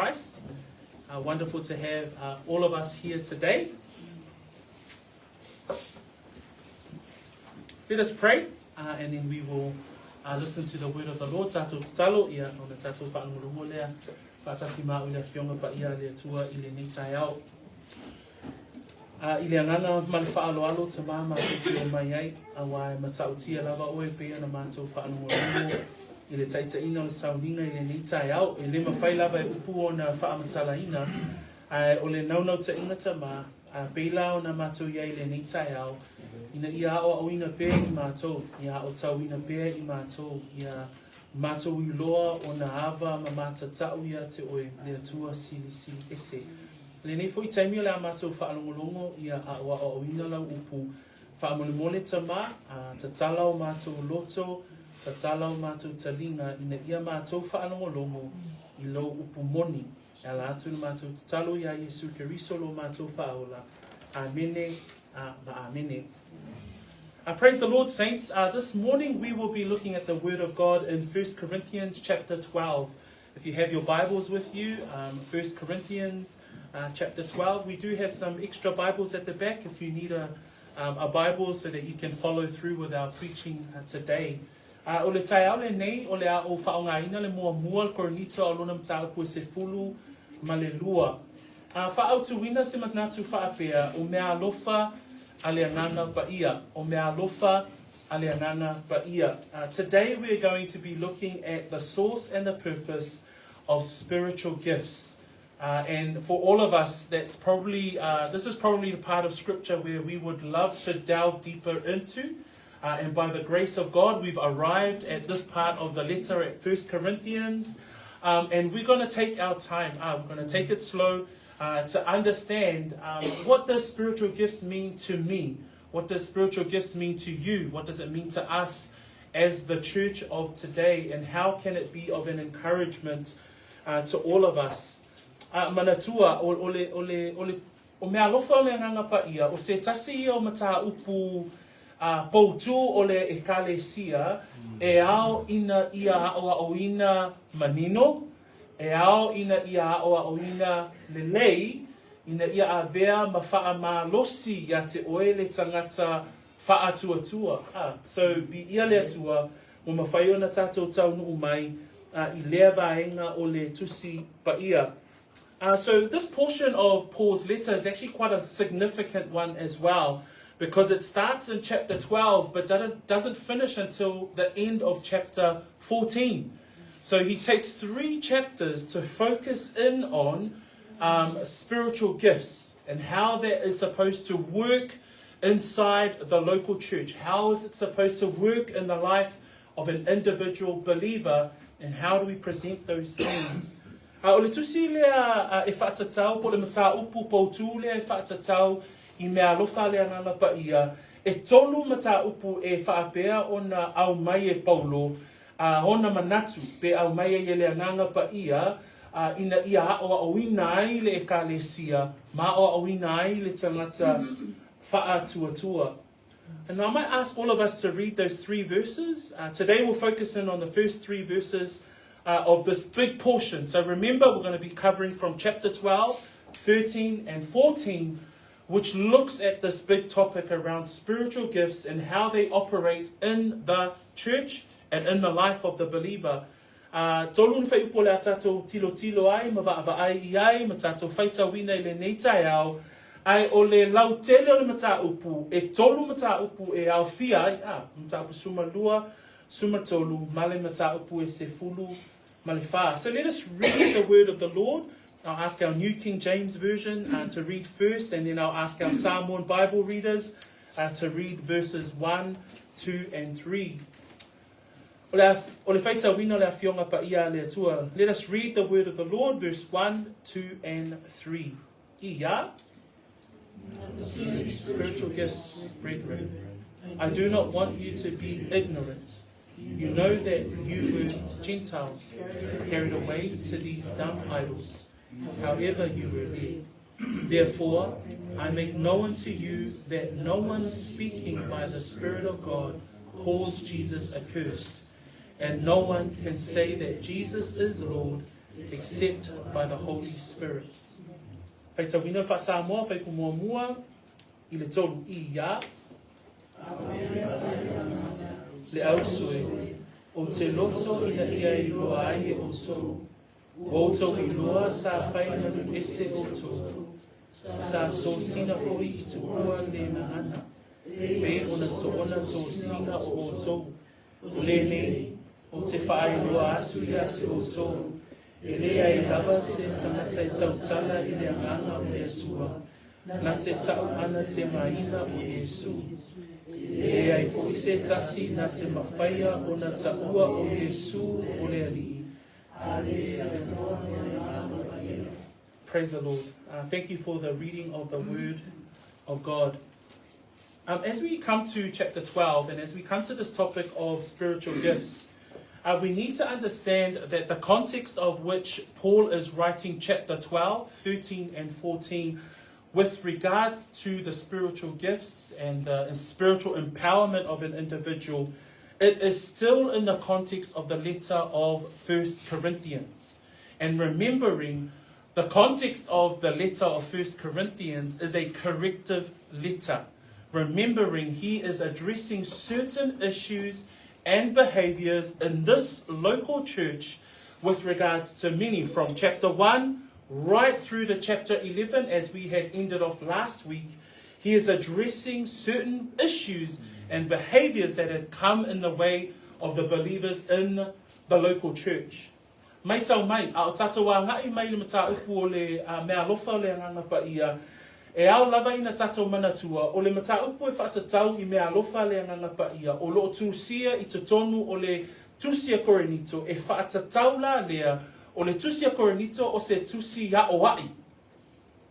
Christ. Uh, wonderful to have uh, all of us here today. Let us pray, uh, and then we will uh, listen to the word of the Lord. Tātou tatalo, ia, ona tātou whaangolongo lea, whaatasi mā ule whionga pa ia le atua i le nei tai ao. A i le agaga ma le faaaloalo Tamā mātou te o mai ai, auā e matautia lava oe e pei ona mātou faalogologo i le taitaiina o le sauniga i lenei taeao. E le mafai lava e upu ona faamatalaina, ae o le naunautaiga Tamā, a pei la ona mātou i ai i lenei taeao, ina ia aoaoina pea i mātou, ia aotauina pea i mātou, ia Matou iloa ona ava ma matatau ia te oe, le Atua silisili ese. Lenei foi taimi o le a matou faalogologo ia aoaoaoina lau upu, Faamolemole Tamā, a tatala o matou loto, tatala o matou taliga ina ia matou faalogologo i lou upu moni. E ala atu le matou tatalo iā Iesu Keriso lo matou Faaola. Amene a ma amene. Praise the Lord, saints. This morning we will be looking at the Word of God in 1 Corinthians chapter 12. If you have your Bibles with you, um, 1 Corinthians chapter 12. We do have some extra Bibles at the back if you need a, um, a Bible so that you can follow through with our preaching today. A o le taeao lenei, o le a ou faaaogaina le muamua le Korinito a o lona mataupu e sefulu ma le lua. A faaautuina se manatu faapea, o meaalofa a le Agaga Paia, o meaalofa a le Agaga Paia. Today we are going to be looking at the source and the purpose of spiritual gifts. Uh, and for all of us, that's probably uh, this is probably the part of scripture where we would love to delve deeper into. Uh, and by the grace of God, we've arrived at this part of the letter at First Corinthians. Um, and we're going to take our time. Uh, we're going to take it slow uh, to understand um, what does spiritual gifts mean to me? What does spiritual gifts mean to you? What does it mean to us as the church of today? And how can it be of an encouragement uh, to all of us? Uh, manatua, o, o, le, o, le, o, le, o mea alofa o le agaga paia, o se tasi ia o matāupu uh, poutū o le ekalesia, e ao ina ia aʻoaʻoina manino, e ao ina ia aʻoaʻoina lelei, ina ia avea ma faamalosi iā te oe le tagata faatuatua. Ah, so, viia le Atua, ua mafai ona tatou taunuu mai uh, i lea vaega o le tusi paia. Uh, so this portion of Paul's letter is actually quite a significant one as well because it starts in chapter 12 but doesn't, doesn't finish until the end of chapter 14. So he takes three chapters to focus in on um, spiritual gifts and how that is supposed to work inside the local church. How is it supposed to work in the life of an individual believer and how do we present those things? A o le tusi lea e faatatau, po o le mataupu poutū lea e faatatau i meaalofa a le Agaga Paia, e tolu mataupu e faapea ona aumai e Paulo a ona manatu pe aumai ai e le Agaga Paia a ina ia aʻoaʻoina ai le Ekalesia ma aʻoaʻoina ai le tagata faatuatua. And I might ask all of us to read those three verses. Uh, today we'll focus in on the first three verses uh, of this big portion. So remember, we're going to be covering from chapter 12, 13, and 14, which looks at this big topic around spiritual gifts and how they operate in the church and in the life of the believer. Ā, tolu ni whaiupu o le a tātou tilotilo ai ma vaavaai i ai ma tātou faitauina i lenei taeao, ae o le lautele o le mataupu, e tolu mataupu e aofia ai, ā, mataupu sumalua, sumatolu, ma le mataupu e sefulu ma le whā. So let us read the word of the Lord. I'll ask our New King James Version uh, to read first, and then I'll ask our Samoan Bible readers uh, to read verses 1, 2, and 3. O le, o le faitauina o le Afioga Paia a le Atua. Let us read the word of the Lord, verse 1, 2, and 3. Ia. Spiritual gifts, brethren. I do not want you to be ignorant. You know that you were Gentiles, carried away to these dumb idols, however you were led. Therefore, I make known to you that no one speaking by the Spirit of God calls Jesus accursed, and no one can say that Jesus is Lord except by the Holy Spirit. Faitauina le faa-Samoa, Fuaiupu muamua i le tolu i ia. Le ausue, ou te loto ina ia iloa ai e outou, ua outou iloa sa fai na alu ese outou, sa tosina foi i tuua le gagana, pei ona soona tosina o outou. O lenei, ou te faailoa atu ia te outou, e leai lava se tagata e tautala i le Agaga o le Atua, na te ta'u ana te maina o Iesu. E leai foi se tasi na te mafaia ona ta'ua o Iesu o le Alii. Praise the Lord. Thank you for the reading of the Word of God. As we come to chapter 12 and as we come to this topic of spiritual gifts, we need to understand that the context of which Paul is writing chapter 12, 13, and 14 with regards to the spiritual gifts and the spiritual empowerment of an individual, it is still in the context of the letter of First Corinthians. And remembering the context of the letter of First Corinthians is a corrective letter. Remembering he is addressing certain issues and behaviors in this local church with regards to many from chapter 1 right through to chapter 11 as we had ended off last week. He is addressing certain issues and behaviors that have come in the way of the believers in the local church. Mai tau mai, a o tatou agaʻi mai i le mataupu o le meaalofa o le Agaga Paia, e ao lava ina tatou manatua, o le mataupu e faatatau i meaalofa a le Agaga Paia, o loo tusia i totonu o le Tusi a Korinito, e faatatau la lea, o le Tusi a Korinito o se tusi aʻoaʻi.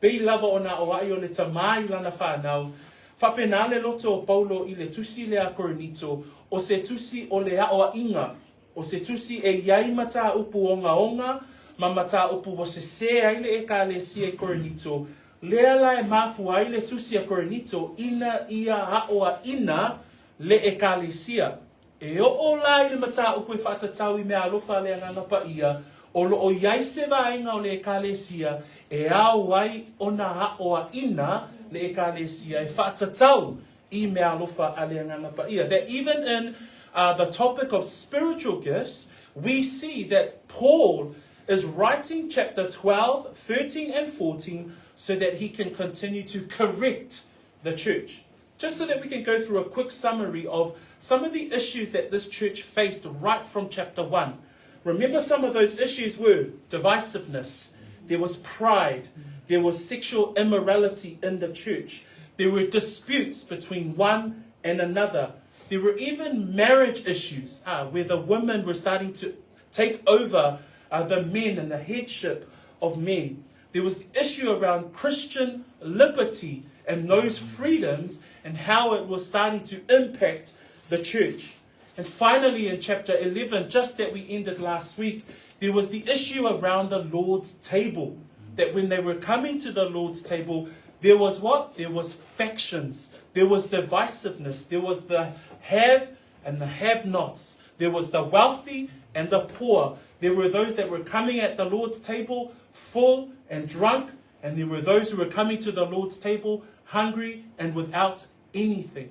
Pei lava ona aʻoaʻi o le tamā i lana fanau, faapena le loto o Paulo i le Tusi lea a Korinito, o se tusi o le aʻoaʻiga, O se tusi e i ai mataupu ogaoga ma mataupu ua sesē ai le ʻEkalesia i Korinito, lea la e mafua ai le tusi a Korinito ina ia aʻoaʻina le ʻEkalesia. E oo la i le mataupu e faatatau i meaalofa a le Agaga Paia, o loo i ai se vaega o le ʻEkalesia e ao ai ona aʻoaʻina le ʻEkalesia e faatatau i meaalofa a le Agaga Paia. That even in uh, the topic of spiritual gifts, we see that Paul is writing chapter 12, 13, and 14 so that he can continue to correct the church. Just so that we can go through a quick summary of some of the issues that this church faced right from chapter 1. Remember, some of those issues were divisiveness, there was pride, there was sexual immorality in the church, there were disputes between one and another. There were even marriage issues where the women were starting to take over the men and the headship of men. There was the issue around Christian liberty and those freedoms and how it was starting to impact the church. And finally, in chapter 11, just that we ended last week, there was the issue around the Lord's table. That when they were coming to the Lord's table, there was what? There was factions. There was divisiveness. There was the have and the have-nots. There was the wealthy and the poor. There were those that were coming at the Lord's table full and drunk, and there were those who were coming to the Lord's table hungry and without anything.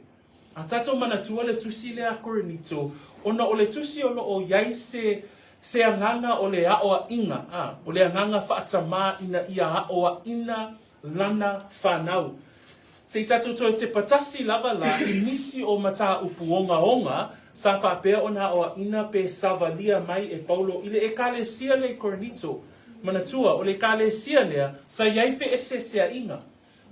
A tatou manatua le tusi lea a Korinito, ona o le tusi o loo iai se, se agaga o le aʻoaʻiga, a, o le agaga faatamā ina ia aʻoaʻina lana fanau. Se i tatou toe tepa tasi lava la i nisi o matāupu ogaoga sa faapea ona aʻoaʻina pe savalia mai e Paulo i le ʻEkalesia lea i Korinito. Manatua, o le ʻEkalesia lea sa iai feʻeseseaʻiga.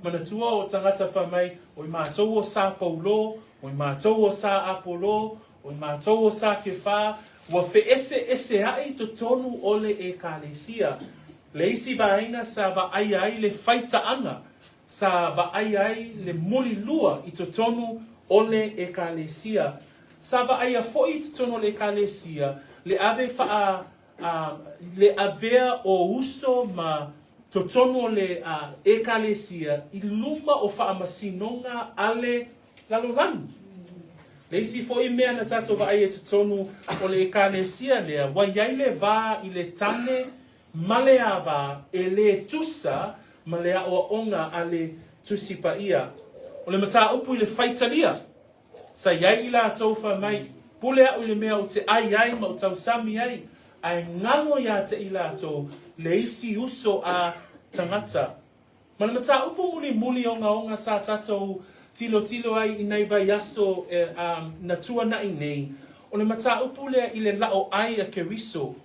Manatua o tagata fai mai, oi mātou o Sā Paulo, oi mātou o Sā Apolo, oi mātou o Sā Kefā, ua feʻeseʻeseaʻi totonu o le ʻEkalesia. Le isi vaega sa vaaia ai le faitaʻaga, sa vaaia ai le mulilua i totonu o le ʻEkalesia. Sa vaaia foʻi i totonu o le ʻEkalesia le ave faa a, le avea o uso ma totonu o le ʻEkalesia i luma o faamasinoga a le lalolagi. Le isi foʻi mea na tatou vaaia i totonu o le ʻEkalesia lea, ua iai le va i le tane ma le ava e lē tusa ma le aʻoaʻoga a le Tusi Paʻia. O le mataupu i le faitalia, sa i ai i latou fai mai, Pule aʻu i le mea ou te ʻai ai ma ou tausami ai, ae galo iā te i latou le isi uso a tagata. Ma le mataupu mulimuli ogaoga sa tatou tilotilo ai i nai vaiaso na tuanaʻi nei, o le mataupu lea i le laʻoʻai a Keriso.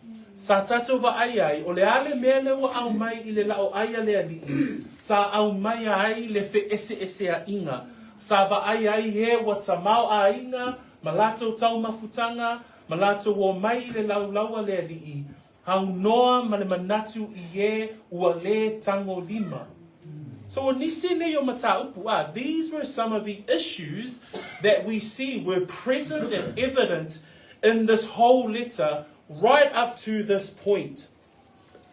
Sa tatou vaai ai, o le a le mea lea ua aumai i le laʻoʻai a le Alii, sa aumaia ai le feʻeseʻeseaʻiga. Sa vaai ai e ua tamaoaiga ma latou taumafutaga, ma latou omai i le laulau a le Alii, Aunoa ma le manatu i ē ua lē tagolima. So o nisi nei o mataupu, ah, these were some of the issues that we see were present and evident in this whole letter right up to this point.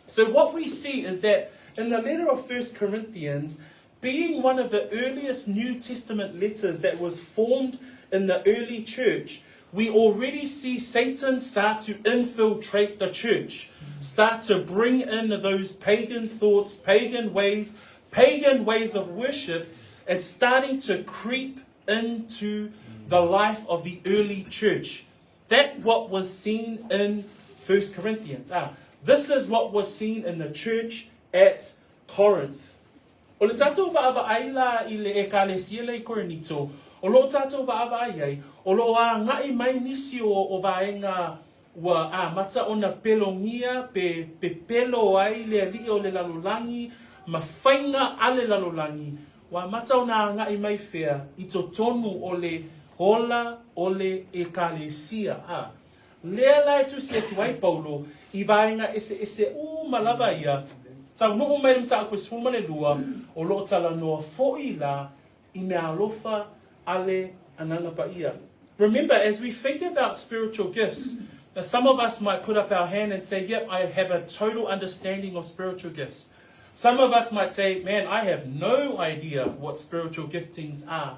So what we see is that in the letter of 1 Corinthians, being one of the earliest New Testament letters that was formed in the early church, we already see Satan start to infiltrate the church, start to bring in those pagan thoughts, pagan ways, pagan ways of worship, and starting to creep into the life of the early church. That what was seen in 1 Corinthians. Ah, this is what was seen in the church at Corinth. O le tatou vaavaai la i le Ekalesia lea i Korinito, o loo tatou vaavaai ai, o loo agaʻi mai nisi o o vaega ua amata ona pelogia pe pepelo ai le alii o le lalolagi ma faiga a le lalolagi, ua amata ona agaʻi mai fea i totonu o le ola o le Ekalesia. A Lea la e tusi atu ai Paulo i vaega eseese uma lava ia, taunuu mai le mataupu e 12, o loo talanoa foʻi la i mea alofa a le Agaga Paia. Remember, as we think about spiritual gifts, now some of us might put up our hand and say, yep, I have a total understanding of spiritual gifts. Some of us might say, man, I have no idea what spiritual giftings are.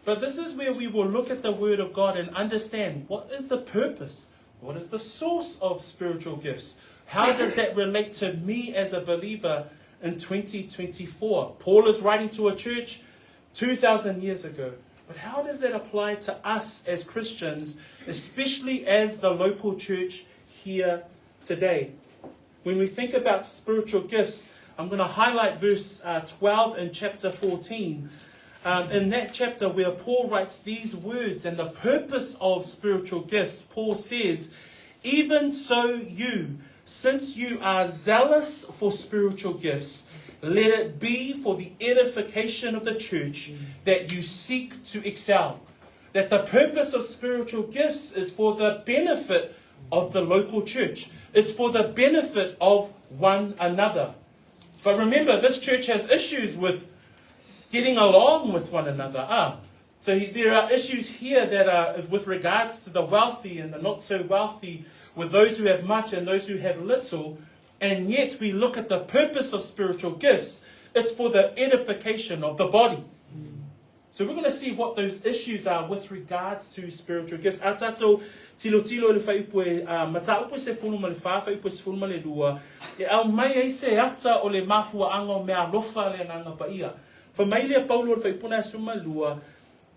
But this is where we will look at the Word of God and understand what is the purpose, what is the source of spiritual gifts, how does that relate to me as a believer in 2024? Paul is writing to a church 2,000 years ago. But how does that apply to us as Christians, especially as the local church here today? When we think about spiritual gifts, I'm going to highlight verse uh, 12 in chapter 14. Um, in that chapter where Paul writes these words and the purpose of spiritual gifts, Paul says, Even so, you, since you are zealous for spiritual gifts, let it be for the edification of the church that you seek to excel. That the purpose of spiritual gifts is for the benefit of the local church. It's for the benefit of one another. But remember, this church has issues with getting along with one another. Ah, so there are issues here that are with regards to the wealthy and the not so wealthy, with those who have much and those who have little. And yet we look at the purpose of spiritual gifts. It's for the edification of the body. So we're going to see what those issues are with regards to spiritual gifts. A tatou tilotilo i le fuaiupu e, uh, mataupu e 14, fuaiupu e 12, e aumai ai se ata o le mafuaʻaga o mea alofa le Agaga Paia. Fai mai lea Paulo i le fuaiupu lena e 12,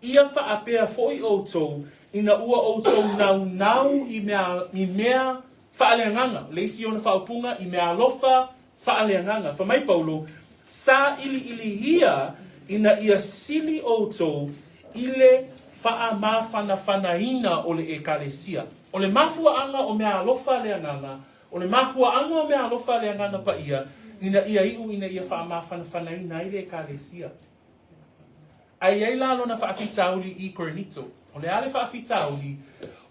Ia faapea foʻi ʻoutou, ina ua ʻoutou naunau i mea, i mea faaleagaga, le isi ona faaupuga, i mea alofa faaleagaga. Fai mai Paulo, Saʻiliʻili ia ina ia sili ʻoutou i le faamafanafanaina o le ʻEkalesia. O le mafuaʻaga o mea alofa le Agaga, o le mafuaʻaga o mea alofa le Agaga Paia, ina ia iʻu ina ia faamafanafanaina ai le ʻEkalesia. A i ai la lona faafitauli i Korinito. O le a le faafitauli,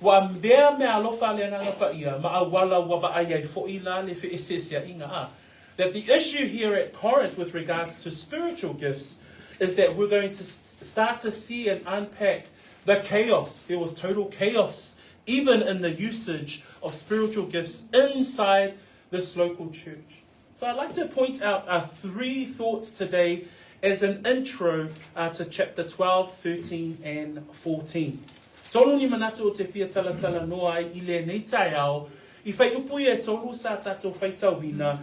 ua avea mea alofa a le Agaga Paia ma auala ua vaai ai foʻi la le feʻeseeseaʻiga a. That the issue here at Corinth with regards to spiritual gifts is that we're going to start to see and unpack the chaos. There was total chaos even in the usage of spiritual gifts inside this local church. So I'd like to point out uh, three thoughts today as an intro uh, to chapter 12, 13 and 14. Tolu ni manatu o te fia talatala noa ai i lenei taeao I whaiupu ia e tolu sa tātou whaitauina,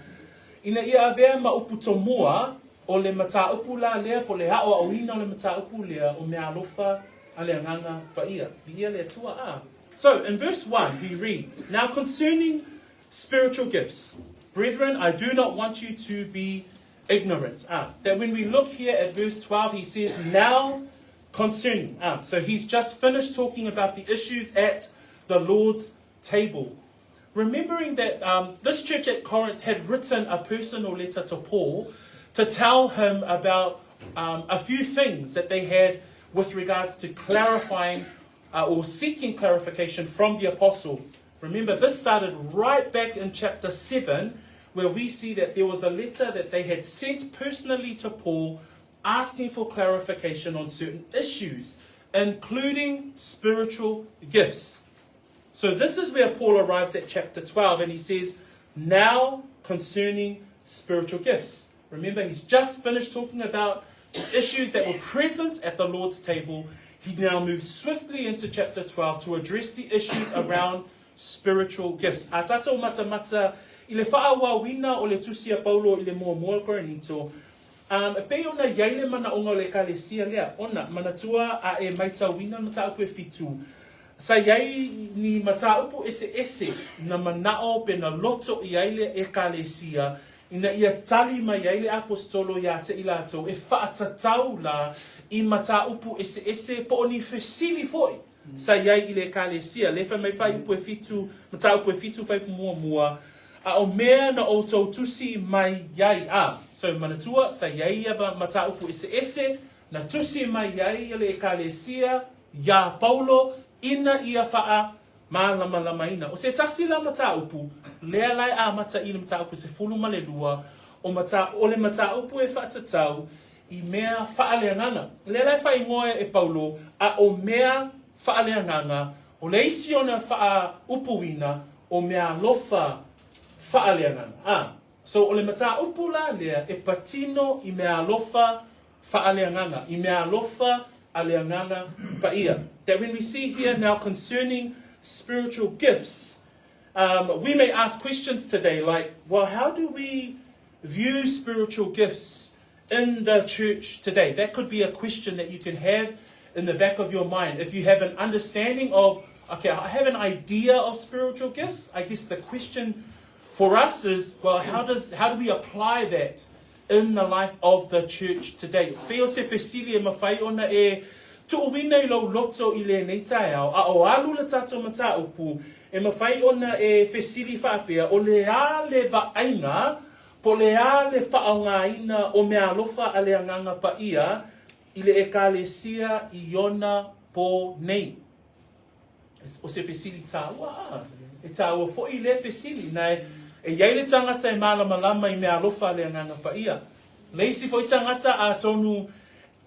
ina ia avea ma upu tomua o le mataupu la lea po le aʻoaʻoina o le mataupu lea o meaalofa a le Agaga Paia. Viia le Atua a. So, in verse 1 we read, Now concerning spiritual gifts, brethren, I do not want you to be ignorant. Ah, that when we look here at verse 12, he says, Now concerning. Ah, so he's just finished talking about the issues at the Lord's table. Remembering that um, this church at Corinth had written a personal letter to Paul to tell him about um, a few things that they had with regards to clarifying uh, or seeking clarification from the apostle. Remember, this started right back in chapter 7, where we see that there was a letter that they had sent personally to Paul asking for clarification on certain issues, including spiritual gifts. So this is where Paul arrives at chapter 12 and he says, Now concerning spiritual gifts. Remember, he's just finished talking about the issues that were present at the Lord's table. He now moves swiftly into chapter 12 to address the issues around spiritual gifts. A tātou matamata i le whaawawina o le tusi a Paulo i le muamua Korinito, um, e pei ona iai le manaʻoga o le Ekalesia lea, ona, manatua a e maitauina le mataupu e fitu, Sa i ai ni mataupu eseese na manaʻo pe na loto i ai le ʻEkalesia ina ia tali mai ai le ʻAposetolo iā te i lātou e faatatau la i mataupu eseese po o ni fesili foi sa i ai i le ʻEkalesia. Le fai mai fuaiupu e fitu, mataupu e fitu fuaiupu muamua, A o mea na ʻoutou tusi mai ai a. So, manatua, sa i ai ia mataupu eseese na tusi mai ai le ʻEkalesia iā Paulo ina ia faamālamalamaina. ʻO se tasi la mataupu, lea la e amata i le mataupu 12, o mata, o le mataupu e faatatau i mea faaleagaga. Lea la e faaigoa e Paulo, a o mea faaleagaga, o le isi ona faaupuina o meaalofa faaleagaga. A, so o le mataupu la lea e patino i meaalofa faaleagaga, i meaalofa a le Agaga Paia. That when we see here now concerning spiritual gifts, um, we may ask questions today like, well, how do we view spiritual gifts in the church today? That could be a question that you can have in the back of your mind. If you have an understanding of, okay, I have an idea of spiritual gifts, I guess the question for us is, well, how, does, how do we apply that in the life of the church today. Pei o se fesili e mafai ona e tuuina i lou loto i lenei taeao, a o alu le tatou mataupu, e mafai ona e fesili faapea, o le a le vaaiga, po o le a le faaaogaina o meaalofa a le Agaga Paia i le Ekalesia i ona pō nei? O se fesili tāua, a, e tāua foi lea fesili, na e, e iai le tangata e mālamalama i meaalofa a le Agaga Paia. Le isi foi tagata atonu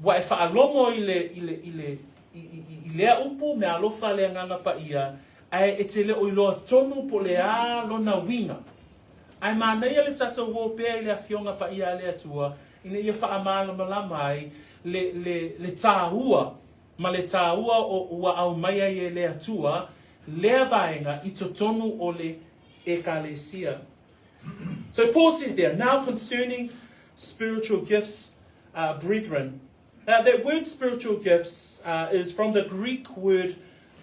ua e faalogo i le, i le, i le, i, i, i lea upu meaalofa a le Agaga Paia, ae e te le o iloa tonu po o le a lona uiga. Ae manaia le tatou o pea i le Afioga Paia a le Atua ina ia faamalamalama ai le, le, le tāua ma le tāua o ua aumai ai e le Atua lea vaega i totonu o le Ekalesia. So Paul says there, now concerning spiritual gifts, uh, brethren. Uh, that word spiritual gifts uh, is from the Greek word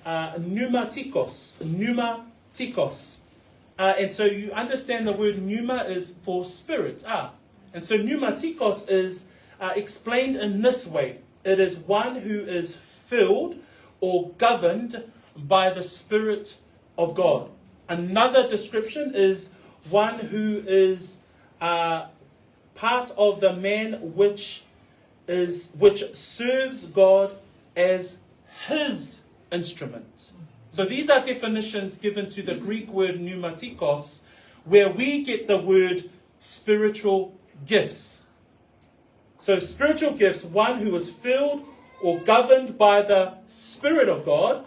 uh, pneumatikos. Pneumatikos. Uh, and so you understand the word pneuma is for spirit. Ah. And so pneumatikos is uh, explained in this way. It is one who is filled or governed by the Spirit of God. Another description is one who is uh, part of the man which is which serves God as his instrument. So these are definitions given to the Greek word pneumatikos, where we get the word spiritual gifts. So spiritual gifts, one who is filled or governed by the Spirit of God,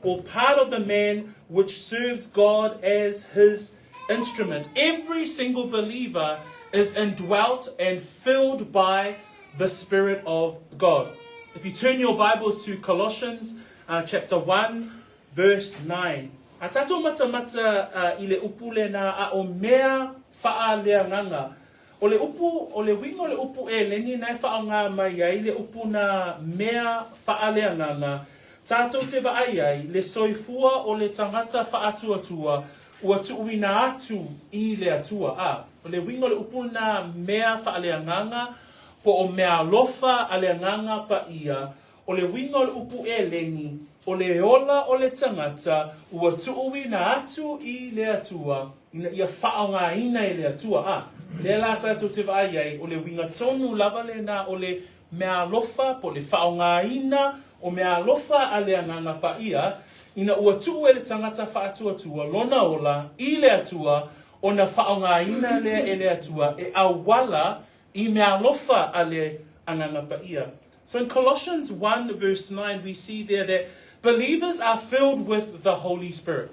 or part of the man which serves God as his instrument. Every single believer is indwelt and filled by the Spirit of God. If you turn your Bibles to Colossians uh, chapter 1, verse 9. A tatou matamata i le upu lena a o mea faaleagaga. O le upu, o le uiga o le upu Eleni na e faaaoga mai ai le upu na mea faaleagaga, tatou te vaai ai le soifua o le tagata faatuatua ua tuuina atu i le Atua. A, o le uiga o le upu na mea faaleagaga po o meaalofa a le Agaga Paia, O le uiga o le upu Eleni, o le ola o le tagata ua tuuina atu i le Atua ina ia faaaogaina e le Atua. A, lea la tatou te vaai ai, o le uiga tonu lava lena o le meaalofa po o le faaaogaina o meaalofa a le Agaga Paia ina ua tuu e le tagata faatuatua lona ola i le Atua ona faaaogaina lea e le Atua e auala i meaalofa a le Agaga Paia. So in Colossians 1 verse 9 we see there that believers are filled with the Holy Spirit.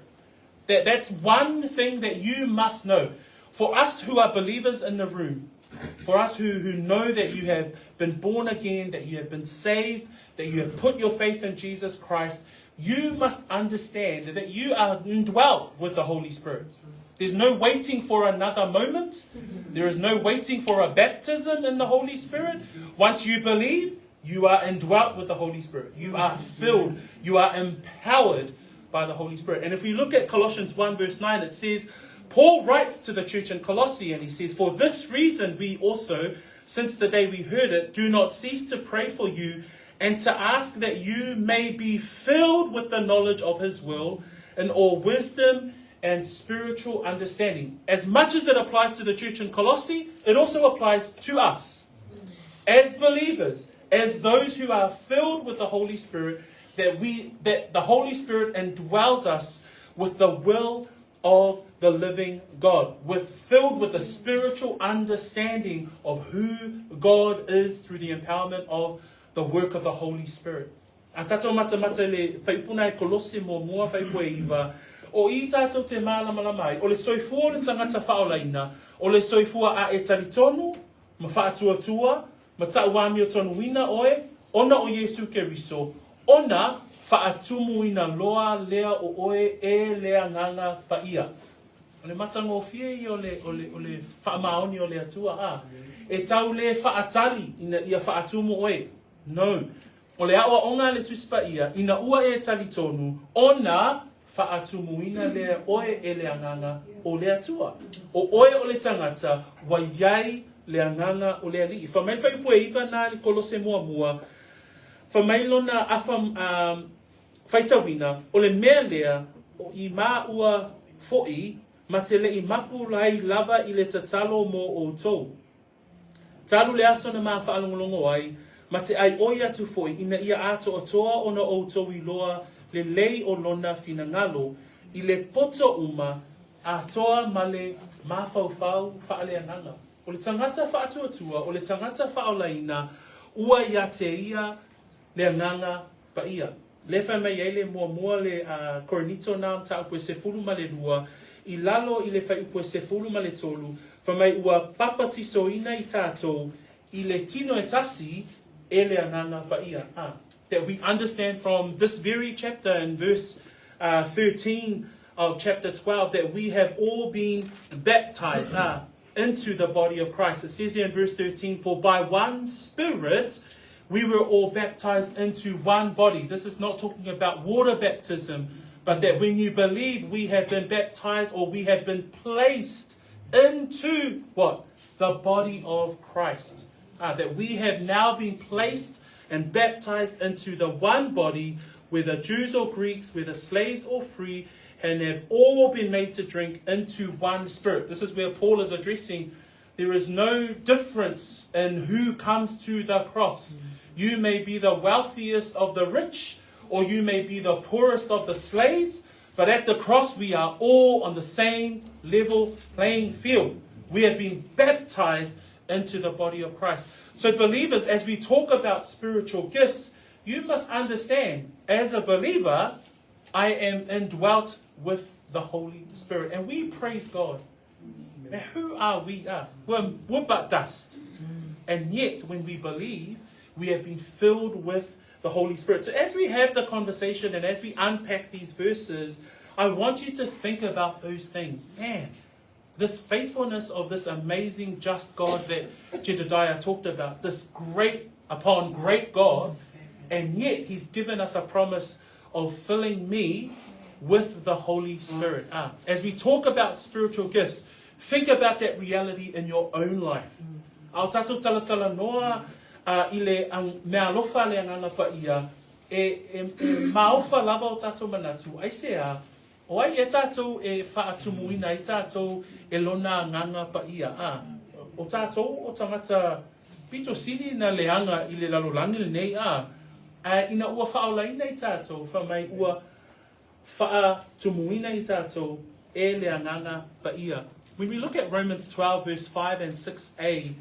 That, that's one thing that you must know. For us who are believers in the room, for us who, who know that you have been born again, that you have been saved, that you have put your faith in Jesus Christ, you must understand that you are indwelt with the Holy Spirit. There's no waiting for another moment. There is no waiting for a baptism in the Holy Spirit. Once you believe, you are indwelt with the Holy Spirit. You are filled. You are empowered by the Holy Spirit. And if we look at Colossians 1, verse 9, it says, Paul writes to the church in Colossae and he says, For this reason we also, since the day we heard it, do not cease to pray for you and to ask that you may be filled with the knowledge of his will in all wisdom and spiritual understanding. As much as it applies to the church in Colossae, it also applies to us as believers, as those who are filled with the Holy Spirit, that we that the Holy Spirit indwells us with the will of the living God, with filled with the spiritual understanding of who God is through the empowerment of the work of the Holy Spirit. A tatou matamata i le faipuna e Kolose muamua faipu e iva, o i tatou te mālamalama ai, o le soifua o le tagata faaolaina, o le soifua a e talitonu, ma faatuatua, ma tauamiotonuina oe, ona o Iesu Keriso, ona faatumuina loa lea o oe e le Agaga Paia. O le matagofie ia o le, o le, o le faamaoni o le Atua, a e tau le faatali ina ia faatumu oe. No. O le aoaoga a le Tusi Paia, ina ua e talitonu, ona faatumuina lea oe e le Agaga o le Atua. O oe o le tagata ua iai le Agaga o le Alii. Fai mai le fuaiupu e iva na i le Kolose muamua, fai mai lona afa faitauina, o le mea lea, o i maua foʻi ma te leʻi mapu ai lava i le tatalo mo outou. Talu le aso na ma faalogologo ai, ma te ʻaiʻoi atu foʻi ina ia atoatoa ona outou iloa lelei o lona finagalo i le poto uma atoa ma le mafaufau faaleagaga. O le tagata faatuatua, o le tagata faaolaina, ua ia te ia le Agaga Paia. Lea fai mai ai le muamua le Korinito na mataupu e 12 i lalo i le fuaiupu e 13, fai mai ua papatisoina i tatou i le tino e tasi e le Agaga Paia. A, that we understand from this very chapter in verse 13 of chapter 12 that we have all been baptized into the body of Christ. It says there in verse 13, For by one Spirit we were all baptized into one body. This is not talking about water baptism, but that when you believe, we have been baptized or we have been placed into what? The body of Christ. That we have now been placed and baptized into the one body, whether Jews or Greeks, whether slaves or free, and have all been made to drink into one spirit. This is where Paul is addressing there is no difference in who comes to the cross. You may be the wealthiest of the rich, or you may be the poorest of the slaves, but at the cross we are all on the same level playing field. We have been baptized into the body of Christ. So, believers, as we talk about spiritual gifts, you must understand as a believer, I am indwelt with the Holy Spirit. And we praise God. Now, who are we? We're, we're but dust. And yet, when we believe, we have been filled with the Holy Spirit. So, as we have the conversation and as we unpack these verses, I want you to think about those things. Man, this faithfulness of this amazing, just God that Jedediah talked about, this great upon great God, and yet He's given us a promise of filling me with the Holy Spirit. Ah, as we talk about spiritual gifts, think about that reality in your own life. A o tātou talatala noa uh, i le ang, mea alofa le anganga pa ia, e, e, e maofa lava o tātou manatu, ai se a, o ai e tātou e whaatumuina i tātou e lona anganga pa ia. A, o tātou o tangata pito sili na leaga i le lalolagi lenei, a, a ina ua faaolaina i tātou, fai mai ua faatumuina i tātou e le Agaga Paia. When we look at Romans 12 verse 5 and 6a,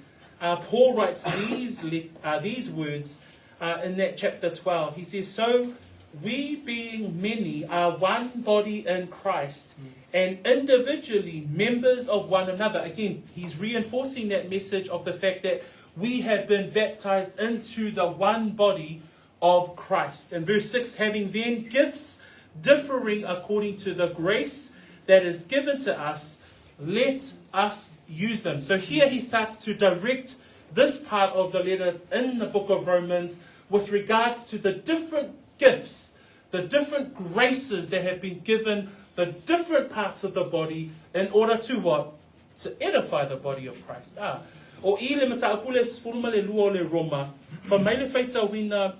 uh, Paul writes these, uh, these words uh, in that chapter 12. He says, So we being many are one body in Christ and individually members of one another. Again, he's reinforcing that message of the fact that we have been baptized into the one body of Christ. And verse 6 having then gifts differing according to the grace that is given to us, let us use them. So here he starts to direct this part of the letter in the book of Romans with regards to the different gifts, the different graces that have been given the different parts of the body in order to what? To edify the body of Christ. Ah. O i le mataupu le 12 o le Roma, fai mai le faitauina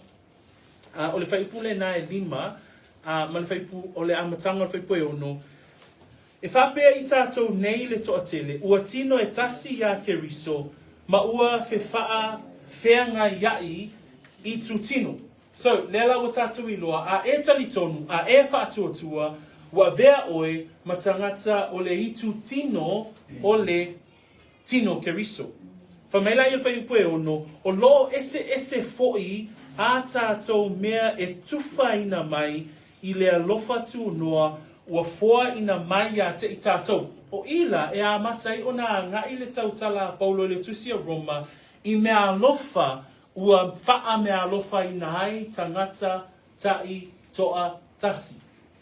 uh, o le fuaiupu lena e lima, uh, ma le fuaiupu o le amataga o le fuaiupu e ono, E faapea i tātou nei le toatele, ua tino e tasi iā Keriso, ma ua fewhaa feagaiaʻi i tūtino. So, lea la ua tātou iloa, a e talitonu, a e faatuatua, ua avea oe ma tagata o le itu tino o le tino Keriso. Fai mai la ia le fuaiupu e ono, o loo eseese foʻi ā tātou mea e tufaina mai i le alofa tunoa ua foaina mai iā te i tātou. O ila e amata ai ona agaʻi le tautala a Paulo i le Tusi a Roma i mea alofa ua faameaalofaina ai tagata taʻi toa tasi.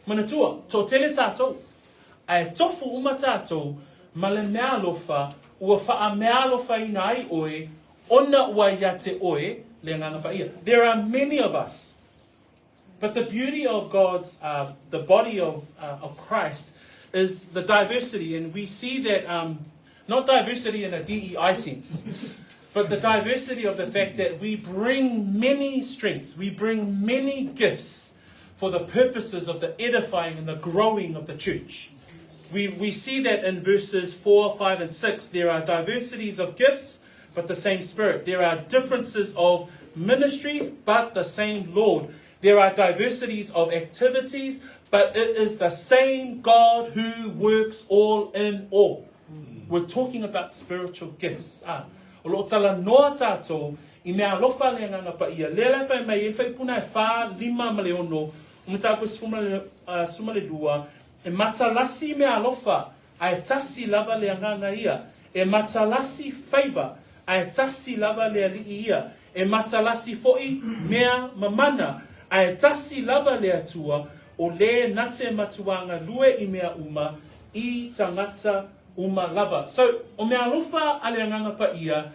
Manatua, toatele tātou, ae tofu uma tātou ma le meaalofa ua faameaalofaina ai oe ona ua ia te oe le Agaga Paia. There are many of us. But the beauty of God's, uh, the body of, uh, of Christ is the diversity. And we see that, um, not diversity in a DEI sense, but the diversity of the fact that we bring many strengths, we bring many gifts for the purposes of the edifying and the growing of the church. We, we see that in verses 4, 5, and 6. There are diversities of gifts, but the same Spirit. There are differences of ministries, but the same Lord. There are diversities of activities, but it is the same God who works all in all. We're talking about spiritual gifts. Ah, o loo talanoa tātou i mea alofa le Agaga Paia. Lea la e fai mai e fuaiupu na e whā, lima ma le ono, o mataupu e 12, e matalasi mea alofa, ae tasi lava le Agaga ia. E matalasi faiva, ae tasi lava le Alii ia. E matalasi foʻi mea mamana, ae tasi lava le Atua, o le na te matuaga lue i mea uma, i tagata uma lava. So, o mea alofa a le Agaga Paia,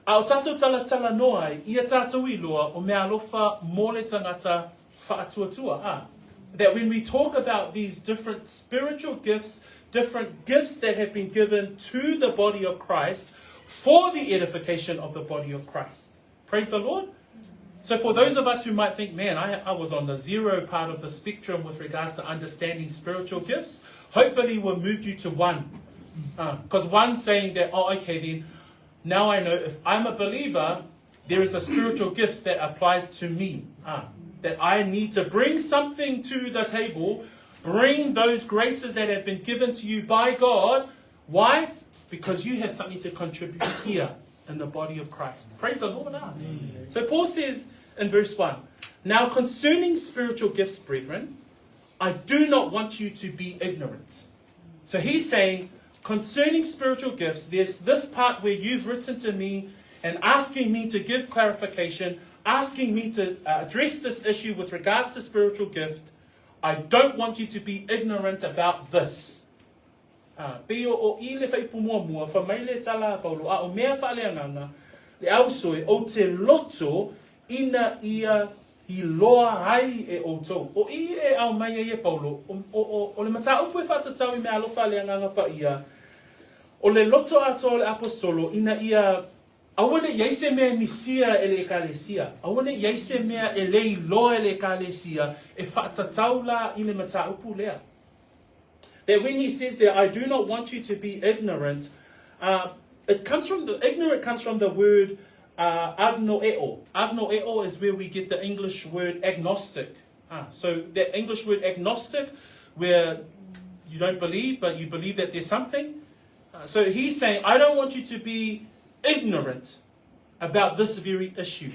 a o tātou talatalanoa ai, ia tātou iloa, o mea alofa mo le tagata faatuatua. Ah, that when we talk about these different spiritual gifts, different gifts that have been given to the body of Christ for the edification of the body of Christ. Praise the Lord. So for those of us who might think, man, I, I was on the zero part of the spectrum with regards to understanding spiritual gifts, hopefully we'll move you to one. Because uh, one saying that, oh, okay, then now I know if I'm a believer, there is a spiritual gift that applies to me. Uh, that I need to bring something to the table, bring those graces that have been given to you by God. Why? Because you have something to contribute here in the body of Christ. Praise the Lord. Ah. So Paul says in verse 1 Now concerning spiritual gifts, brethren, I do not want you to be ignorant. So he's saying, concerning spiritual gifts, there's this part where you've written to me and asking me to give clarification, asking me to uh, address this issue with regards to spiritual gift. I don't want you to be ignorant about this. A, pei o o i le faaiupu muamua, fai mai le tala a Paulo, a o mea faaleagaga, le ausoe, ou te loto ina ia iloa ai e ʻoutou. O i e aumai ai e Paulo, o, o, o, o le mataupu e faatatau i meaalofa a le Agaga Paia, o le loto atoa o le Aposetolo ina ia aua ne i i ai se mea e misia e le Ekalesia, aua ne i i ai se mea e le iloa e le Ekalesia e faatatau la i le mataupu lea. That when he says there, I do not want you to be ignorant, it comes from the, ignorant comes from the word agnoeo. Agnoeo is where we get the English word agnostic. So that English word agnostic, where you don't believe, but you believe that there's something. So he's saying, I don't want you to be ignorant about this very issue.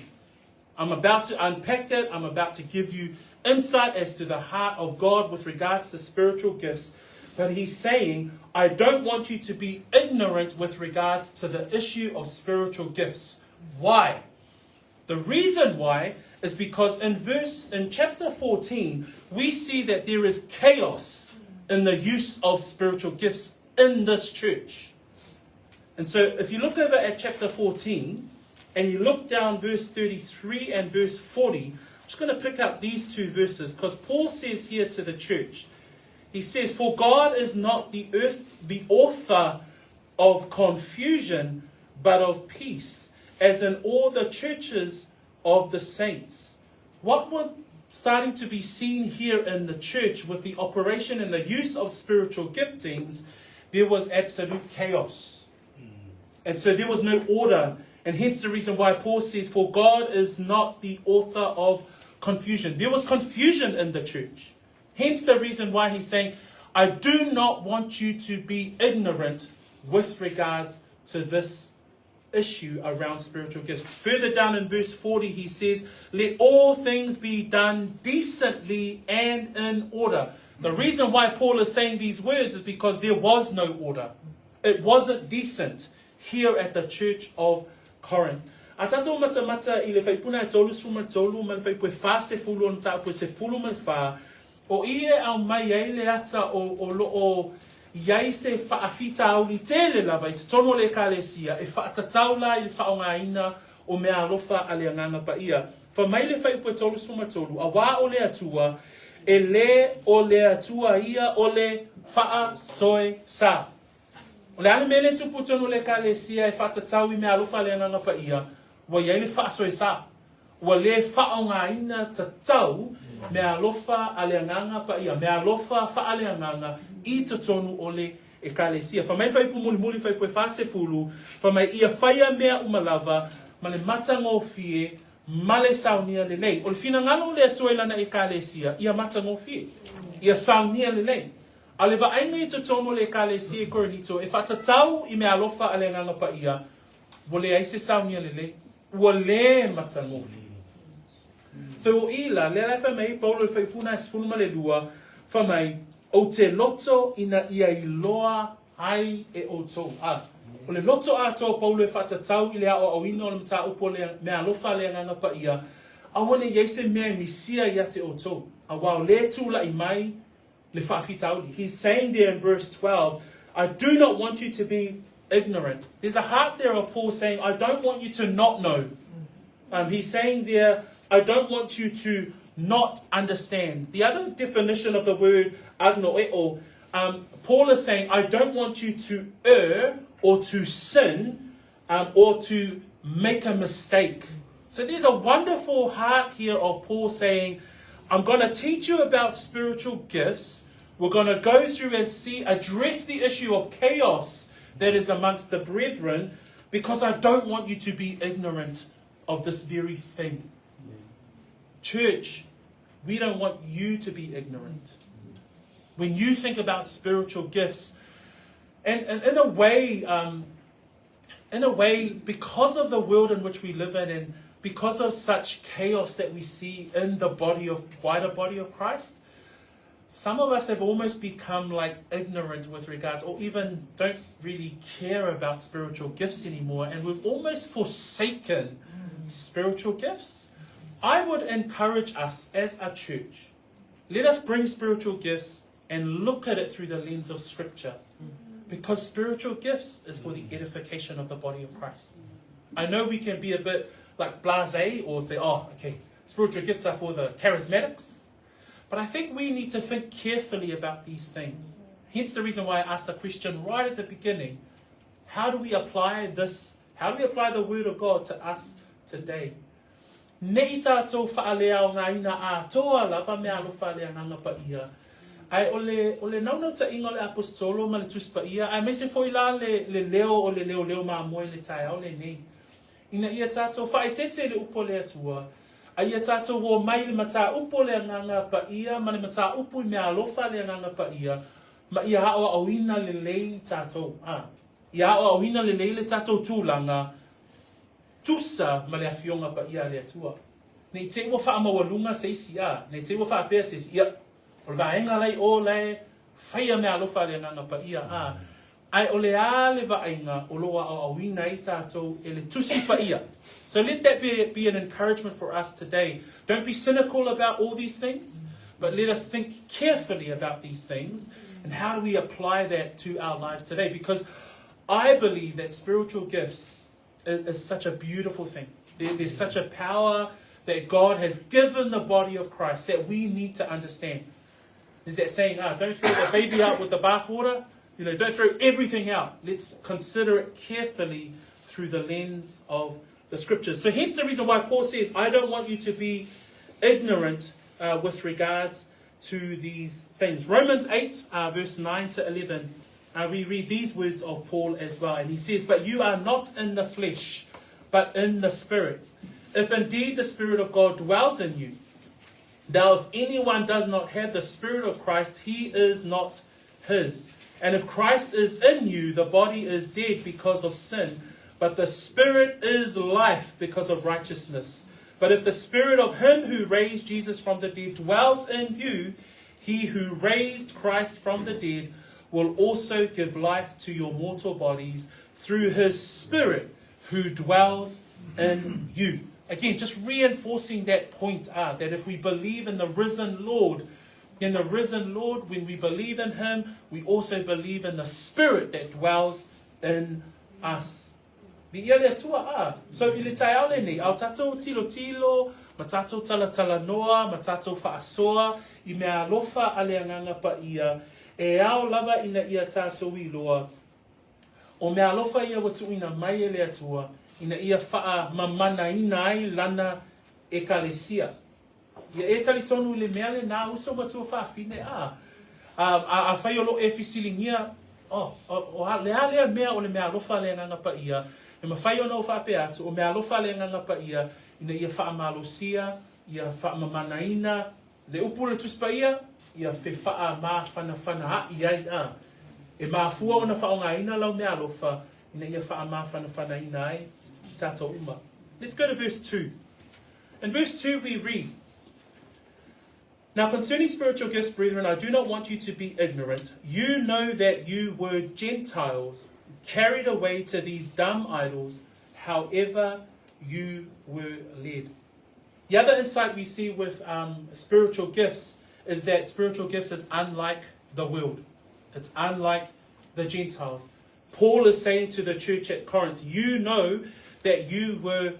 I'm about to unpack it. I'm about to give you insight as to the heart of God with regards to spiritual gifts. But he's saying, I don't want you to be ignorant with regards to the issue of spiritual gifts. Why? The reason why is because in verse in chapter 14, we see that there is chaos in the use of spiritual gifts in this church. And so if you look over at chapter 14 and you look down verse 33 and verse 40, I'm just going to pick up these two verses because Paul says here to the church, he says, For God is not the earth, the author of confusion, but of peace, as in all the churches of the saints. What was starting to be seen here in the church with the operation and the use of spiritual giftings, there was absolute chaos. And so there was no order. And hence the reason why Paul says, For God is not the author of confusion. There was confusion in the church. Hence the reason why he's saying, I do not want you to be ignorant with regards to this issue around spiritual gifts. Further down in verse 40, he says, Let all things be done decently and in order. The reason why Paul is saying these words is because there was no order. It wasn't decent here at the church of Corinth. A tātou matamata i le faipuna e 33 ma le faipu e 40 o le mataupu e 14, O i e aumai ai le ata o o loo i ai se faafitauli tele lava i totonu o le Ekalesia e faatatau la i le faaaogaina o meaalofa a le Agaga Paia. Fai mai le Fuaiupu e 33, Auā o le Atua, e lē o le Atua ia o le faasoesa. O le a le mea lea e tupu i totonu o le Ekalesia e faatatau i meaalofa a le Agaga Paia, ua i ai le faasoesa. Ua lē faaaogaina tatau meaalofa a le Agaga Paia, meaalofa faaleagaga i totonu o le Ekalesia. Fai mai Fuaiupu mulimuli, Fuaiupu e 40, fai mai, Ia faia mea uma lava ma le matagofie ma le saunia lelei. O le finagalo o le Atua i Lana Ekalesia, ia matagofie, ia saunia lelei. A o le vaaiga i totonu o le Ekalesia i Korinito e faatatau i meaalofa a le Agaga Paia, ua leai se saunia lelei. Ua lē matagofie. So o i la, lea la e fai mai ai Paulo i le fuaiupu lena e 12, fai mai, Ou te loto ina ia iloa ai e ʻoutou. A, o le loto atoa o Paulo e faatatau i le aʻoaʻoina o le mataupu o le meaalofa a le Agaga Paia, aua ne i i ai se mea e misia ia te ʻoutou, auā o lea e tulaʻi mai le faafitauli. He's saying there in verse 12, I do not want you to be ignorant. There's a heart there of Paul saying, I don't want you to not know. He's saying there, I don't want you to not understand. The other definition of the word agnoeo, Paul is saying, I don't want you to err or to sin or to make a mistake. So there's a wonderful heart here of Paul saying, I'm going to teach you about spiritual gifts. We're going to go through and see, address the issue of chaos that is amongst the brethren, because I don't want you to be ignorant of this very thing. Church, we don't want you to be ignorant. When you think about spiritual gifts, and, and in a way, in a way, because of the world in which we live in and because of such chaos that we see in the body of wider body of Christ, some of us have almost become like ignorant with regards or even don't really care about spiritual gifts anymore, and we've almost forsaken spiritual gifts. I would encourage us as a church. Let us bring spiritual gifts and look at it through the lens of Scripture. Because spiritual gifts is for the edification of the body of Christ. I know we can be a bit like blasé or say, oh, okay, spiritual gifts are for the charismatics. But I think we need to think carefully about these things. Hence the reason why I asked the question right at the beginning how do we apply this? How do we apply the word of God to us today? Ne i tātou whaaleaogaina atoa lava mea alofa a le Agaga Paia, ae o le, o le naunautaiga o le Aposetolo ma le Tusi Paia, aemaise foi la le, le leo o le leoleo mamoe i le taeao lenei, ina ia tātou faaeteete i le upu a le Atua, a ia tātou ō mai i le mataupu o le Agaga Paia ma le mataupu i mea alofa a le Agaga Paia, ma ia aoaoina lelei tātou, ā, ia aoaoina lelei le tātou tulaga, Tusa ma le Afioga Paia a le Atua. Ne i te i ua faamaualuga se isi, a, ne i te i ua faapea se isi, ia, o le vaega la i o la e faia meaalofa a le Agaga Paia, a, ae o le a le vaaiga o lo o aoaoina ai tatou e le Tusi Paia. So let that be, be an encouragement for us today. Don't be cynical about all these things, but let us think carefully about these things and how do we apply that to our lives today? Because I believe that spiritual gifts is such a beautiful thing. There, there's such a power that God has given the body of Christ that we need to understand. Is that saying, ah, don't throw the baby out with the bathwater? You know, don't throw everything out. Let's consider it carefully through the lens of the scriptures. So hence the reason why Paul says, I don't want you to be ignorant uh, with regards to these things. Romans 8, uh, verse 9 to 11, uh, we read these words of Paul as well. And he says, But you are not in the flesh, but in the Spirit. If indeed the Spirit of God dwells in you. Now, if anyone does not have the Spirit of Christ, he is not his. And if Christ is in you, the body is dead because of sin, but the Spirit is life because of righteousness. But if the Spirit of him who raised Jesus from the dead dwells in you, he who raised Christ from the dead will also give life to your mortal bodies through his Spirit who dwells in you. Again, just reinforcing that point ah, that if we believe in the risen Lord, in the risen Lord, when we believe in him, we also believe in the Spirit that dwells in us. Viia le Atua, ā. So i le taeao lenei, ao tatou tilotilo, ma tatou talatalanoa, ma tatou faasoa i mea alofa a le Agaga Paia, e ao lava ina ia tatou iloa, o mea alofa ia ua tuuina mai e le Atua, ina ia faamamanaina ai Lana Ekalesia. Ia e talitonu i le mea lenā uso matua fafine, ā, ā, ā, afai o lo e fesiligia, oh, o, o a, le a lea mea o le meaalofa a le Agaga Paia, e mafai ona ou faapea atu, o meaalofa a le Agaga Paia, ina ia faamalosia, ia faamamanaina, le upu o le Tusi Paia, ia fefaamāfanafana aʻi ai, ā, e mafua ona faaaogaina lau meaalofa, ina ia faamāfanafanaina ai i tātou uma. Let's go to verse 2. In verse 2 we read, Now concerning spiritual gifts, brethren, I do not want you to be ignorant. You know that you were Gentiles, carried away to these dumb idols, however you were led. The other insight we see with um, spiritual gifts is that spiritual gifts is unlike the world. It's unlike the Gentiles. Paul is saying to the church at Corinth, you know that you were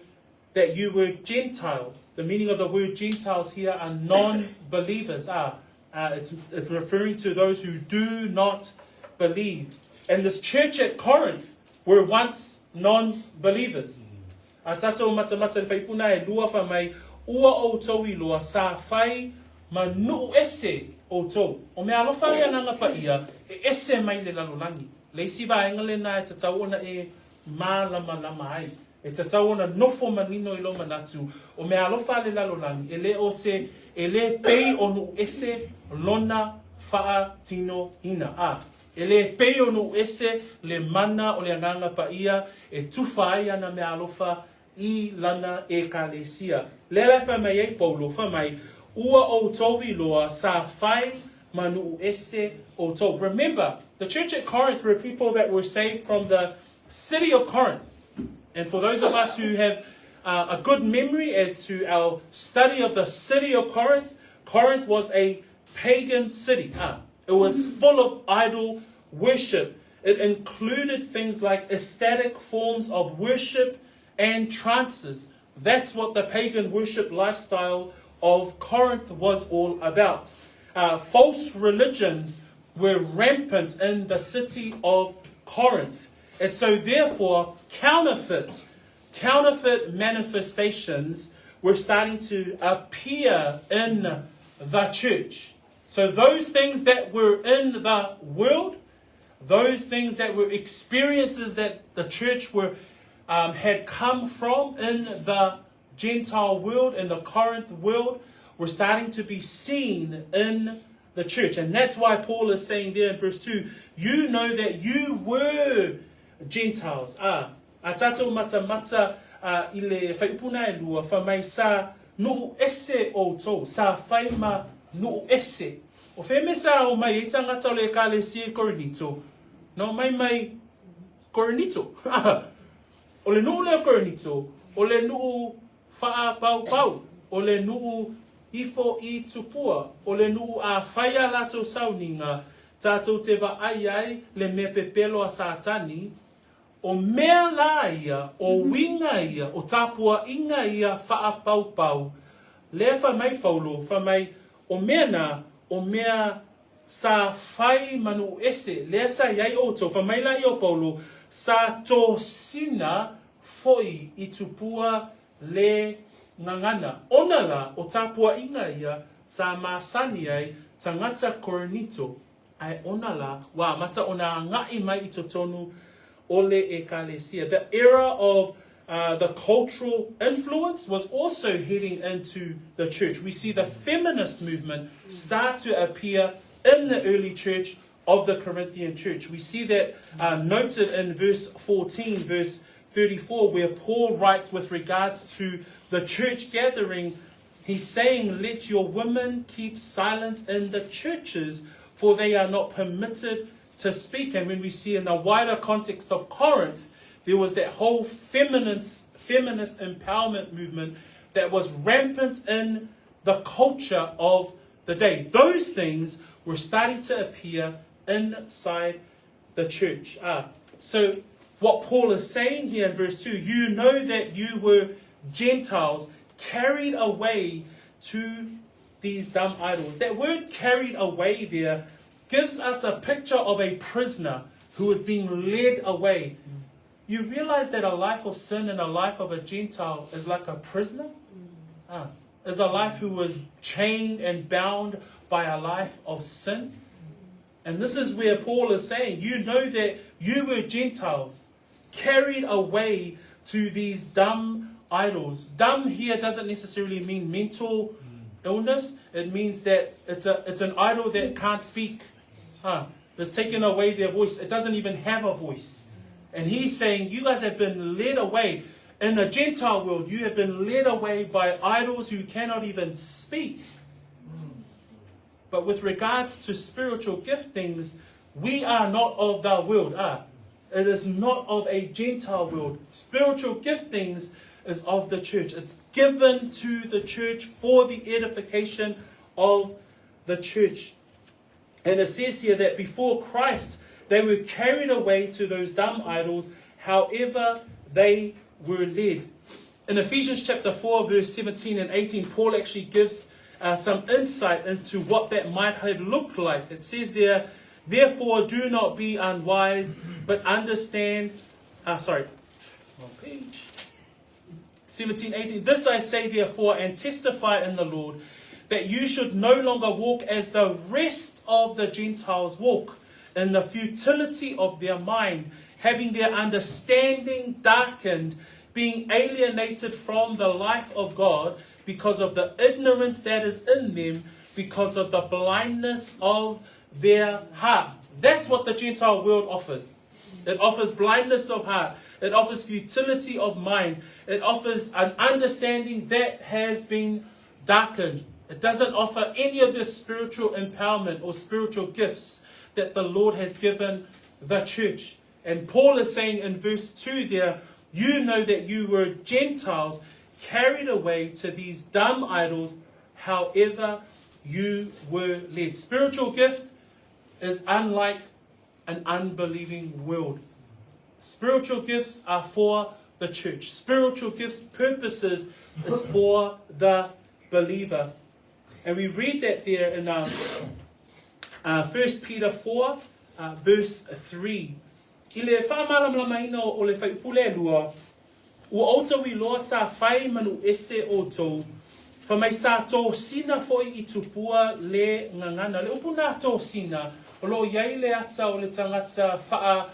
that you were Gentiles. The meaning of the word Gentiles here are non-believers. Ah, uh, it's, it's referring to those who do not believe. And this church at Corinth were once non-believers. A tātou matamata le whaipuna e lua wha mai, ua outou iloa sa whai ma nuu ese outou. O mea alofa le agaga paia, e ese mai le lalolagi. Le isi vaega lenā e tatau ona e mālamalama ai. E tatau ona nofo manino i lou manatu, o meaalofa a le lalolagi, e le o se, e le pei o nuu ese lona faatinoina. A, e le pei o nuu ese le mana o le Agaga Paia e tufa ai ana meaalofa i lana Ekalesia. Lea la e fai mai ai Paulo, fai mai, Ua outou iloa sa fai ma nuu ese outou. Remember, the church at Corinth were people that were saved from the city of Corinth. And for those of us who have uh, a good memory as to our study of the city of Corinth, Corinth was a pagan city. Ah, it was full of idol worship. It included things like ecstatic forms of worship and trances. That's what the pagan worship lifestyle of Corinth was all about. Uh, false religions were rampant in the city of Corinth. And so, therefore, counterfeit, counterfeit manifestations were starting to appear in the church. So, those things that were in the world, those things that were experiences that the church were um, had come from in the Gentile world, in the Corinth world, were starting to be seen in the church. And that's why Paul is saying there in verse 2 you know that you were Gentiles. Ah, a tātou matamata uh, i le whaipuna e lua, wha mai sa nu'u ese outou, sa whai ma nu'u ese. O whe me sa o mai e tangata o le ekalesia i Korinito, no mai mai Korinito. O le nu'u lea o Korinito, o le nu'u fa'apaupau, o le nu'u ifo i tupua, o le nu'u a fai a latou sauniga, tatou te vaai ai le mea pepelo a Satani, o mea la ia, o uiga ia, o tapuaiga ia fa'apaupau, lea fai mai Paulo, fai mai, o mea na, o mea Sa fai ma nu'u ese, lea sa i ai outou, fai mai la ia o Paulo, sa tosina foi i tupua le gagana. Ona la, o tapuaiga ia sa masani ai tagata Korinito, ae ona la, ua amata ona aga'i mai i totonu o le Ekalesia. The era of uh, the cultural influence was also heading into the church. We see the feminist movement start to appear in the early church of the Corinthian church. We see that uh, noted in verse 14, verse 34, where Paul writes with regards to the church gathering. He's saying, Let your women keep silent in the churches, for they are not permitted to speak. And when we see in the wider context of Corinth, there was that whole feminist, feminist empowerment movement that was rampant in the culture of the day. Those things were starting to appear inside the church. Ah, so what Paul is saying here in verse 2, you know that you were Gentiles carried away to these dumb idols. That word carried away there gives us a picture of a prisoner who is being led away. You realize that a life of sin and a life of a Gentile is like a prisoner? Ah, is a life who was chained and bound by a life of sin. And this is where Paul is saying, you know that you were Gentiles carried away to these dumb idols. Dumb here doesn't necessarily mean mental illness. It means that it's, a, it's an idol that can't speak. Huh? It's taken away their voice. It doesn't even have a voice. And he's saying, you guys have been led away. In the Gentile world, you have been led away by idols who cannot even speak. But with regards to spiritual giftings, we are not of the world. Ah, it is not of a Gentile world. Spiritual giftings is of the church. It's given to the church for the edification of the church. And it says here that before Christ, they were carried away to those dumb idols, however, they were led. In Ephesians chapter 4, verse 17 and 18, Paul actually gives uh, some insight into what that might have looked like. It says there, Therefore, do not be unwise, but understand. Uh, sorry, wrong page. 17, 18. This I say, therefore, and testify in the Lord, that you should no longer walk as the rest of the Gentiles walk, in the futility of their mind, having their understanding darkened, being alienated from the life of God because of the ignorance that is in them, because of the blindness of their heart. That's what the Gentile world offers. It offers blindness of heart. It offers futility of mind. It offers an understanding that has been darkened. It doesn't offer any of the spiritual empowerment or spiritual gifts that the Lord has given the church. And Paul is saying in verse 2 there, you know that you were Gentiles carried away to these dumb idols, however you were led. Spiritual gift is unlike an unbelieving world. Spiritual gifts are for the church. Spiritual gifts purposes is for the believer. And we read that there in um, uh, 1 Peter 4, uh, verse 3. I le whaamalamalamaina o le whaipule e lua, Ua outou iloa sa fai ma nuu ese outou, fai mai sa tosina foi i tupua le gagana. O le upu na tosina, o lo o i ai le ata o le tagata faa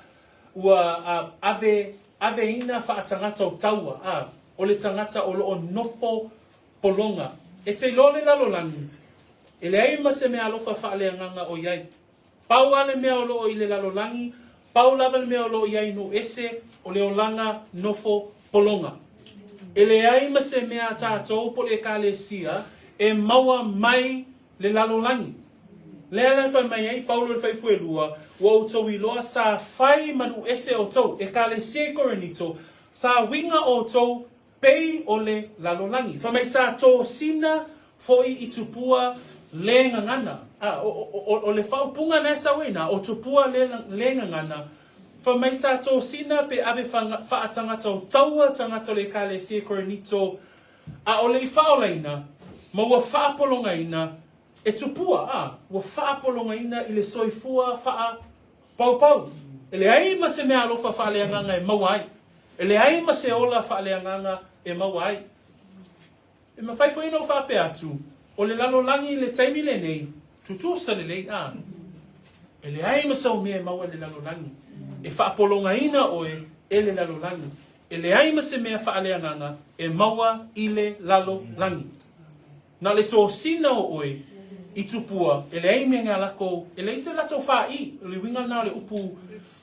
ua ave aveina faatagata o taua, a, o le tagata o lo o nofo pologa. E te iloa le lalolagi, e leai ma se meaalofa faaleagaga o i ai. Pau lava le mea o lo o i le lalolagi, pau lava le mea o lo o i ai i nuu ese, o le olaga nofo pologa. E leai ma se mea a tatou po o le Ekalesia e maua mai le lalolagi. Lea la e fai mai ai Paulo i le Fuaiupu e 2, Ua outou iloa sa fai ma nuu ese outou, Ekalesia i Korinito, sa uiga outou Pei o le lalolagi. Fai mai sa tosina foi i tupua le gagana. A, o, o, o le faaupuga na e sau ai na, o tupua le, le gagana. Fai mai sa tosina pe ave faatagata o taua tagata o le Ekalesia i Korinito, a o le i faaolaina, ma ua faapologaina e tupua, a, ua faapologaina i le soifua faa Paupau, e leai ma se meaalofa faaleagaga e maua ai. E leai ma se ola faaleagaga e maua ai. E mafai foi ona ou faapea atu, o le lalolagi i le taimi lenei, tutusa lelei, a. E leai ma sau mea e maua i le lalolagi. E faapologaina oe e le lalolagi. E leai ma se mea faaleagaga e maua i le lalolagi. Na o le tosina o oe i tupua, e leai mea nga lakou, e leai se latou fa'i, o le uiga lena o le upu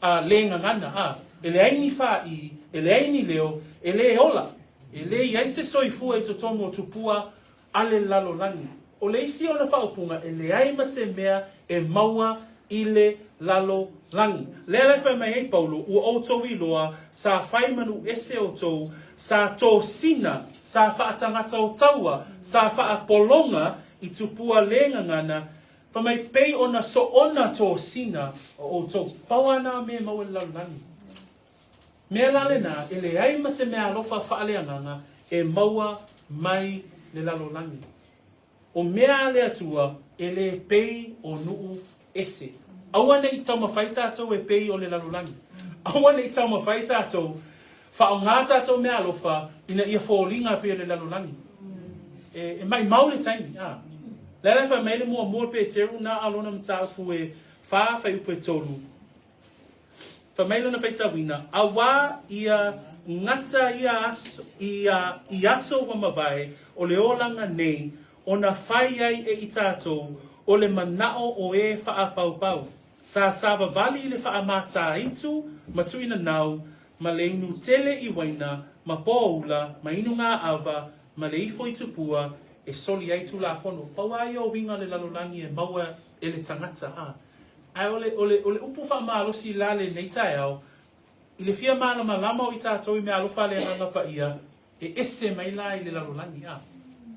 a le gagana, a, e leai ni fa'i, e leai ni leo, e le ola, e le i ai se soifua i totonu o tupua a le lalolagi. O le isi ona faaupuga, e leai ma se mea e maua i le lalolagi. Lea la e fai mai ai Paulo, ua outou iloa, sa fai manu ese outou, sa tosina, sa faatagata o taua, sa faapologa i tupua le gagana, fai mai pei ona soona tosina o outou. Pau lava na mea e maua i le lalolagi. Mea la lena, e leai ma se meaalofa faaleagaga e maua mai le lalolagi. O mea a le Atua, e le pei o nuu ese. Aua ne i taumafai tatou e pei o le lalolagi. Aua ne i taumafai tatou, faaaoga tatou meaalofa ina ia foliga pei o le lalolagi. E, e maimau le taimi, a. Le ala e fai mai ai le muamua o Peteru, na a lona mataupu e fa, fuaiupu e tolu. Fai mai lona faitauina, Auā ia gata ia aso, ia, i aso ua mavae o le olaga nei, ona fai ai e i tatou o le manao o e faapaupau. Sa savavali i le faamatā-itu ma tuinanau, ma le inu tele i waina, ma pōula, ma inugā-ava, ma le ifo i tupua, e soli ai Tulafono. Pau lava ia o uiga o le lalolagi e maua e le tagata, a. Ae o le, o le, o le upu faamalosi la lenei taeao, i le fia malamalama o i tatou i meaalofa a le Agaga Paia, e ese mai la i le lalolagi, a.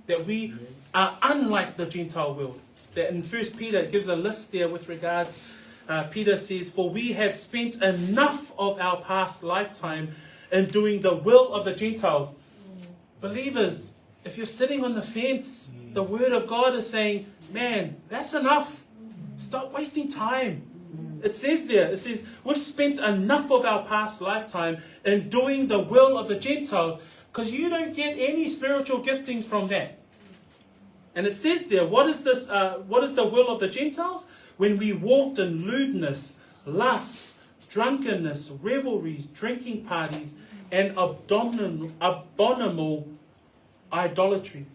That we are unlike the Gentile world. That in 1 Peter it gives a list there with regards, Peter says, For we have spent enough of our past lifetime in doing the will of the Gentiles. Believers, if you're sitting on the fence, the word of God is saying, man, that's enough. Stop wasting time. It says there, it says, we've spent enough of our past lifetime in doing the will of the Gentiles because you don't get any spiritual giftings from that. And it says there, what is this? what is the will of the Gentiles? When we walked in lewdness, lusts, drunkenness, revelries, drinking parties, and abominable idolatries.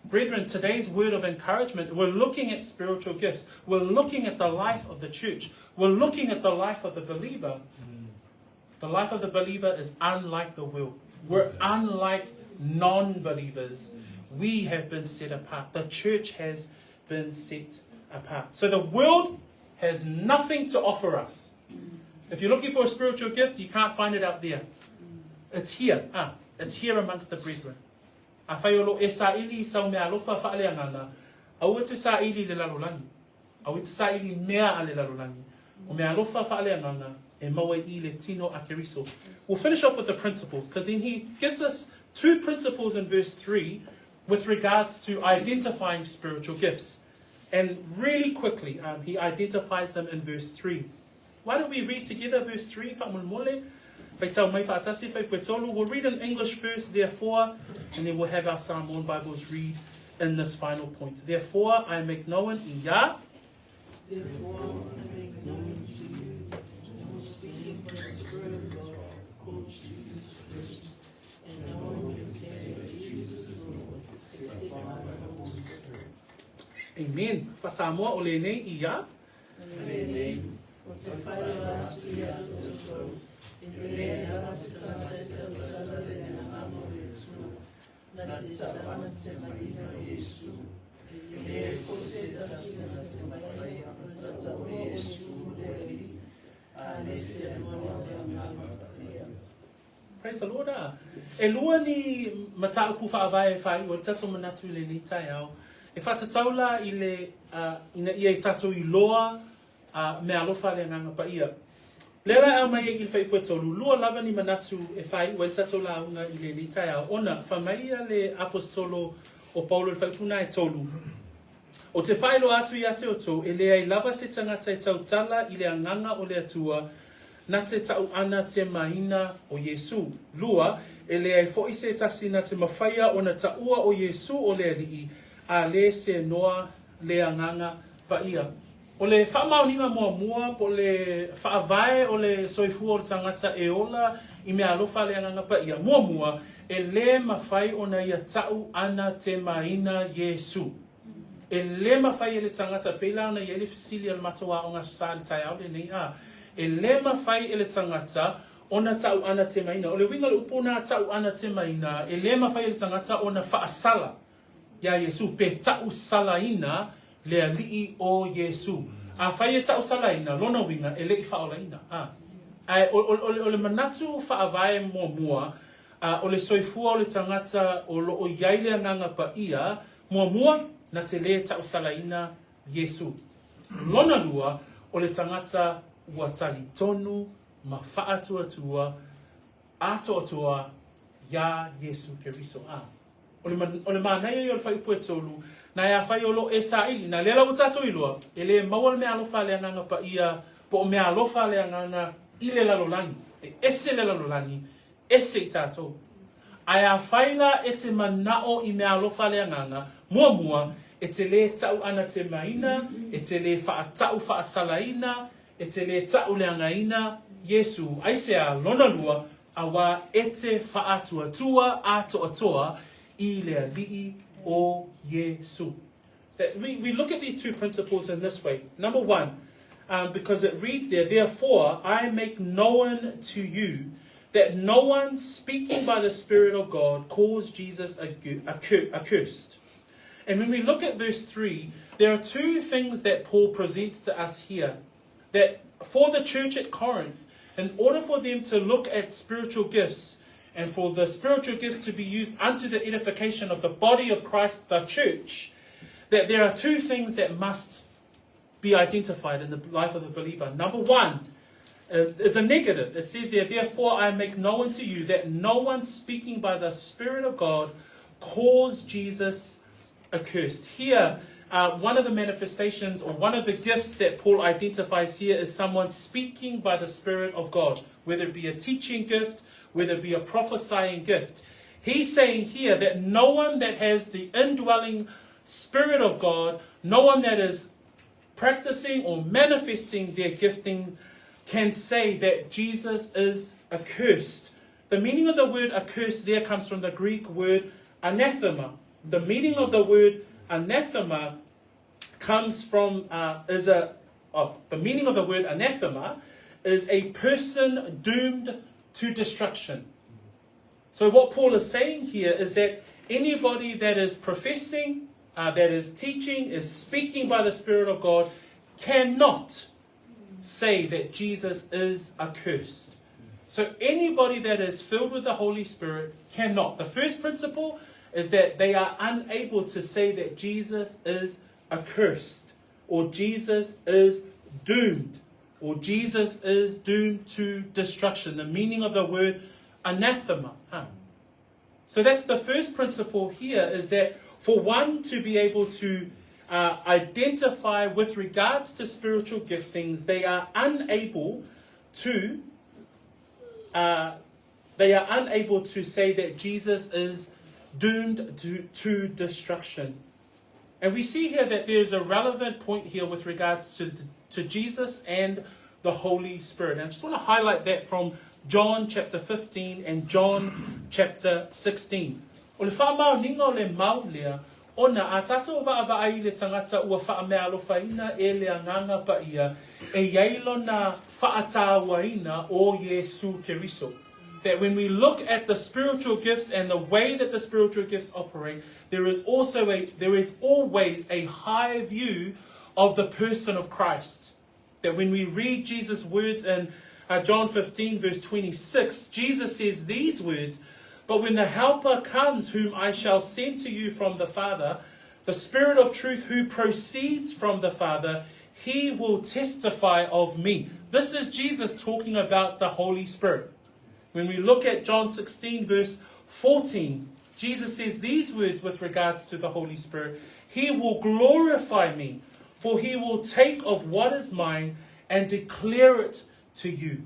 Brethren, today's word of encouragement, we're looking at spiritual gifts. We're looking at the life of the church. We're looking at the life of the believer. The life of the believer is unlike the world. We're unlike non believers. We have been set apart. The church has been set apart. So the world has nothing to offer us. If you're looking for a spiritual gift, you can't find it out there. It's here. Ah, it's here amongst the brethren. Afai o lo e saili i sau meaalofa faaleagaga, Aua e te saili i le lalolagi. Aua e te saili i mea a le lalolagi. O meaalofa faaleagaga e maua i le tino a Keriso. We'll finish off with the principles because then he gives us two principles in verse 3 with regards to identifying spiritual gifts. And really quickly, um, he identifies them in verse 3. Why don't we read together verse 3, faamolemole? Faitau mai faatasi, fuaiupu e tolu. We'll read in English first, therefore, and then we'll have our Samoan Bibles read in this final point. Therefore, I make known ia. Therefore, I make known to you, no one speaking by the Spirit of God calls Jesus accursed, and no one can say that Jesus is Lord except by the Holy Spirit. Amen. Faa-Samoa o lenei ia. Lenei, o te whairoa atu i a koutou, e leai rawa te tangata e tautala le agaga o le Atua, na te tauanatemahina o Iesu, e leai foi se tasi na te mafai ona taua o Iesu le Alii, a le se noa le Agaga Paia. Praise the Lord ah. E lua ni mataupu faavae e faaiu ai le tatou manatu i lenei taeao. E faatatau la i le uh, ina ia i tatou iloa uh, meaalofa a le Agaga Paia. Lea la e aumai ai i le fuaiupu e tolu, lua lava ni manatu e faaiu ai le tatou lauga i lenei taeao, ona fai mai ia le Aposetolo o Paulo i le fuaiupu lena e tolu, Ou te faailoa atu ia te outou, e leai lava se tagata e tautala i le Agaga o le Atua, na te tauanatemaina o Iesu. Lua, e leai foi se tasi na te mafaia ona taua o Iesu o le Alii, a le se noa le Agaga Paia. O le faamaoniga muamua po o le faavae o le soifua o le tagata e ola i meaalofa a le Agaga Paia, muamua, e le mafai ona ia tauanatemaina Iesu. E le mafai e le tagata, pei la ona i ai le fesili a le matou aoga Aso Sa i le taeao lenei, a, e le mafai e le tagata ona tauanatemaina. O le uiga o le upu na tauanatemaina, e le mafai e le tagata ona faasala iā Iesu, pe tausalaina le Alii o Iesu. Afai e tausalaina, lona uiga e le i faaolaina. A. Ae o, o, o, o le manatu faavae muamua, a, o le soifua o le tagata o lo o i ai le Agaga Paia, muamua, na te lē tausalaina Iesu. Lona lua, o le tagata ua talitonu ma faatuatua atoatoa iā Iesu Keriso. A. O le, o le manaia ia o le fuaiupu e tolu, na e afai o lo o e saili, na lea la ua tatou iloa, e lē maua le meaalofa a le Agaga Paia po o meaalofa a le Agaga i le lalolagi. E ese le lalolagi, ese i tatou. Ae afai la e te manao i meaalofa a le Agaga, muamua, e te lē tauanatemaina, e te lē faatau faasalaina, e te lē tauleagaina Iesu, aisea, lona lua, auā e te faatuatua atoatoa i le Alii o Iesu. We, we look at these two principles in this way. Number one, um, because it reads there, Therefore I make known to you that no one speaking by the Spirit of God calls Jesus accursed. And when we look at verse 3, there are two things that Paul presents to us here. That for the church at Corinth, in order for them to look at spiritual gifts and for the spiritual gifts to be used unto the edification of the body of Christ, the church, that there are two things that must be identified in the life of the believer. Number one uh, is a negative. It says there, Therefore I make known to you that no one speaking by the Spirit of God calls Jesus accursed. Here, uh, one of the manifestations or one of the gifts that Paul identifies here is someone speaking by the Spirit of God, whether it be a teaching gift, whether it be a prophesying gift. He's saying here that no one that has the indwelling Spirit of God, no one that is practicing or manifesting their gifting can say that Jesus is accursed. The meaning of the word accursed there comes from the Greek word anathema. The meaning of the word anathema comes from, uh, is a, oh, the meaning of the word anathema is a person doomed to destruction. So what Paul is saying here is that anybody that is professing, uh, that is teaching, is speaking by the Spirit of God, cannot say that Jesus is accursed. So anybody that is filled with the Holy Spirit cannot. The first principle is that they are unable to say that Jesus is accursed or Jesus is doomed or Jesus is doomed to destruction. The meaning of the word anathema. Huh? So that's the first principle here is that for one to be able to uh, identify with regards to spiritual giftings, they are unable to uh, they are unable to say that Jesus is doomed to, to destruction. And we see here that there's a relevant point here with regards to, to Jesus and the Holy Spirit. And I just want to highlight that from John chapter 15 and John chapter 16. O le faamaoniga o le mau lea, ona a tatou vaavaai i le tagata ua faameaalofaina e le Agaga Paia, e i ai lona faatāuaina o Iesu Keriso. That when we look at the spiritual gifts and the way that the spiritual gifts operate, there is also a, there is always a high view of the person of Christ. That when we read Jesus' words in uh, John 15, verse 26, Jesus says these words, But when the Helper comes, whom I shall send to you from the Father, the Spirit of truth who proceeds from the Father, he will testify of me. This is Jesus talking about the Holy Spirit. When we look at John 16, verse 14, Jesus says these words with regards to the Holy Spirit He will glorify me, for he will take of what is mine and declare it to you.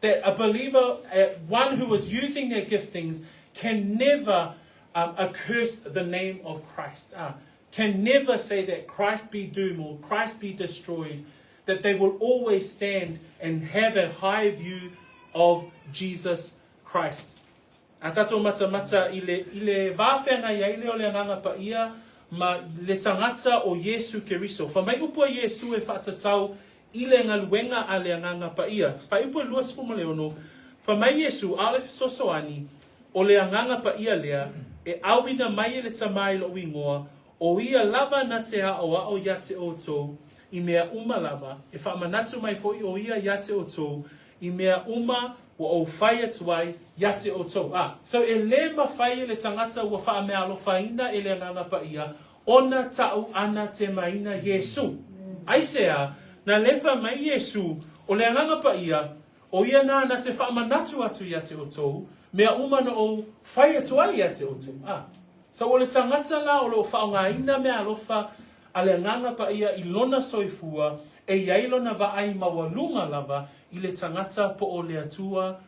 That a believer, uh, one who is using their giftings, can never um, accurse the name of Christ, uh, can never say that Christ be doomed or Christ be destroyed, that they will always stand and have a high view of Jesus Christ. A tatou matamata i le, i le vā wheangai ai lea o le Agaga Paia ma le tagata o Iesu Keriso. Fa mai upu a Iesu e faatatau i le galuega a le Agaga Paia. Fuaiupu e 26, Fa mai Iesu, Aole fesoasoani, o le Agaga Paia lea, e auina mai e le Tamā i loʻu igoa, o ia lava na te aʻoaʻo iā te ʻoutou i mea uma lava, e faamanatu mai foʻi ʻo ia iā te ʻoutou i mea uma ua ou fai atu ai iā te ʻoutou. A, so e lē mafai e le tagata ua faameaalofaina e le Agaga Paia ona taʻu anatemaina Iesū. Aisea, na lefa mai Iesū, o le Agaga Paia, ʻo ia nā na te faamanatu atu iā te ʻoutou, mea uma na ou fai atu ai iā te ʻoutou. A, so o le tagata lā o loʻo faaaogaina meaalofa a le Agaga Paia i lona soifua, e i ai lona vaai maualuga lava i le tagata po o le Atua,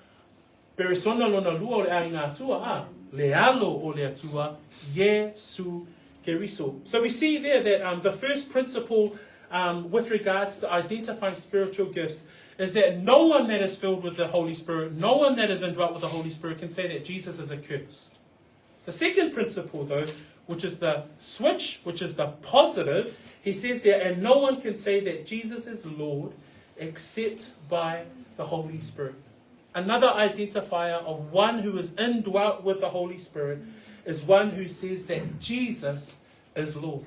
peresona lona lua o le ʻaiga Atua, a, le alo o le Atua, Iesu Keriso. So we see there that um, the first principle um, with regards to identifying spiritual gifts is that no one that is filled with the Holy Spirit, no one that is indwelt with the Holy Spirit can say that Jesus is accursed. The second principle, though, which is the switch, which is the positive, he says there, and no one can say that Jesus is Lord except by the Holy Spirit. Another identifier of one who is indwelt with the Holy Spirit is one who says that Jesus is Lord.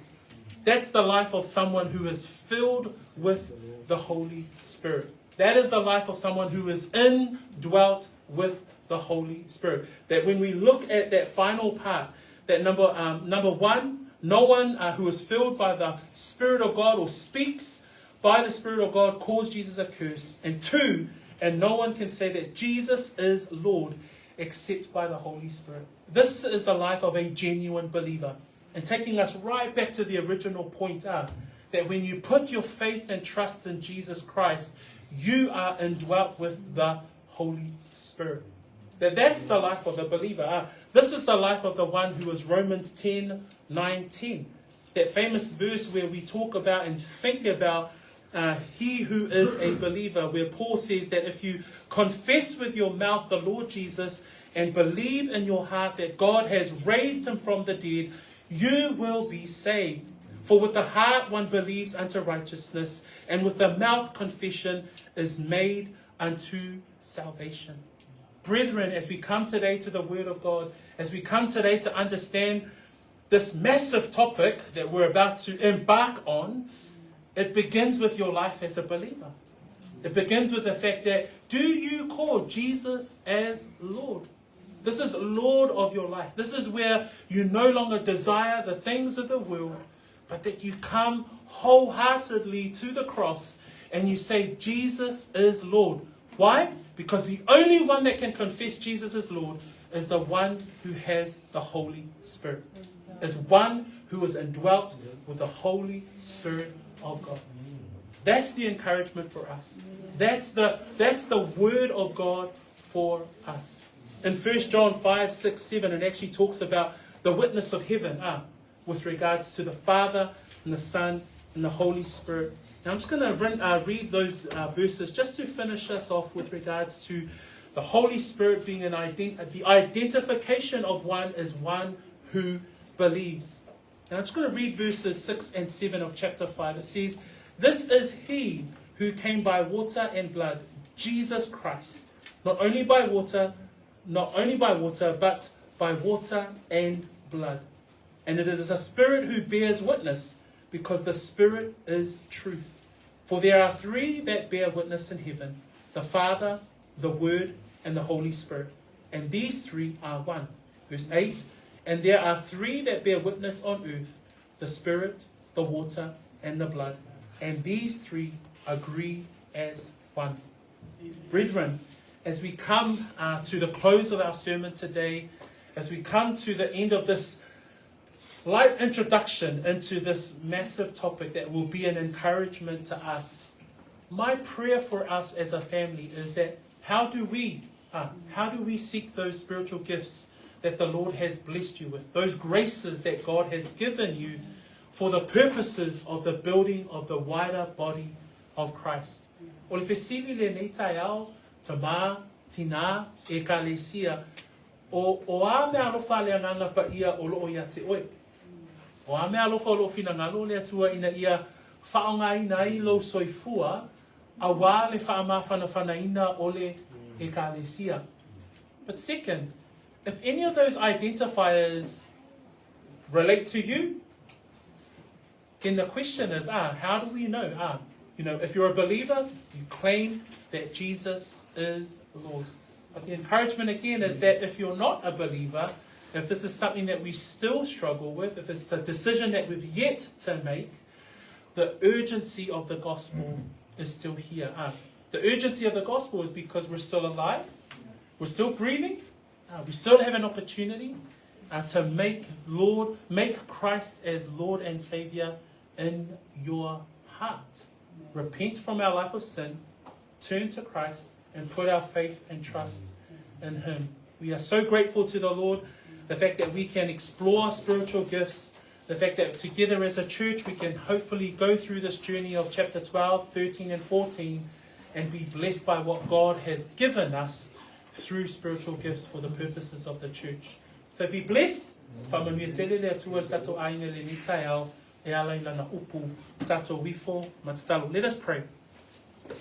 That's the life of someone who is filled with the Holy Spirit. That is the life of someone who is indwelt with the Holy Spirit. That when we look at that final part, that number, um, number one, no one uh, who is filled by the Spirit of God or speaks by the Spirit of God calls Jesus a curse. And two, and no one can say that Jesus is Lord except by the Holy Spirit. This is the life of a genuine believer. And taking us right back to the original point uh, that when you put your faith and trust in Jesus Christ, you are indwelt with the Holy Spirit. That that's the life of the believer. Uh, this is the life of the one who is Romans 10, 9, 10. That famous verse where we talk about and think about uh, he who is a believer, where Paul says that if you confess with your mouth the Lord Jesus and believe in your heart that God has raised him from the dead, you will be saved. For with the heart one believes unto righteousness, and with the mouth confession is made unto salvation. Brethren, as we come today to the Word of God, as we come today to understand this massive topic that we're about to embark on, it begins with your life as a believer. It begins with the fact that do you call Jesus as Lord? This is Lord of your life. This is where you no longer desire the things of the world, but that you come wholeheartedly to the cross and you say, Jesus is Lord. Why? Because the only one that can confess Jesus is Lord is the one who has the Holy Spirit. Is one who is indwelt with the Holy Spirit of God. That's the encouragement for us. That's the, that's the word of God for us. In 1 John 5, 6, 7, it actually talks about the witness of heaven ah, with regards to the Father and the Son and the Holy Spirit. Now I'm just going to uh, read those uh, verses just to finish us off with regards to the Holy Spirit being an ident- the identification of one is one who believes. Now I'm just going to read verses 6 and 7 of chapter 5. It says, This is he who came by water and blood, Jesus Christ, not only by water, not only by water, but by water and blood. And it is a spirit who bears witness, because the Spirit is truth. For there are three that bear witness in heaven the Father, the Word, and the Holy Spirit. And these three are one. Verse 8 And there are three that bear witness on earth the Spirit, the water, and the blood. And these three agree as one. Brethren, as we come uh, to the close of our sermon today, as we come to the end of this light introduction into this massive topic that will be an encouragement to us, my prayer for us as a family is that how do we uh, how do we seek those spiritual gifts that the Lord has blessed you with, those graces that God has given you for the purposes of the building of the wider body of Christ. O le fesili lenei taeao, tamā, tinā, ekalesia, o, o a mea alofa le Agaga Paia o loo ia te oe. O a mea alofa o loo finagalo o le Atua ina ia faaaogaina ai lou soifua, auā le faamafanafanaina o le Ekalesia. But second, if any of those identifiers relate to you, then the question is, ah, how do we know? Ah, you know, if you're a believer, you claim that Jesus is Lord. But the encouragement again is that if you're not a believer, if this is something that we still struggle with, if it's a decision that we've yet to make, the urgency of the gospel is still here. Ah, the urgency of the gospel is because we're still alive, we're still breathing, uh, we still have an opportunity uh, to make Lord, make Christ as Lord and Savior in your heart. Repent from our life of sin, turn to Christ, and put our faith and trust in Him. We are so grateful to the Lord, the fact that we can explore spiritual gifts, the fact that together as a church we can hopefully go through this journey of chapter 12, 13, and 14 and be blessed by what God has given us through spiritual gifts for the purposes of the church. So be blessed. Whamanuia tele le Atua tatou aiga lenei taeao e ala i lana upu tatou ifo ma tatalo. Let us pray.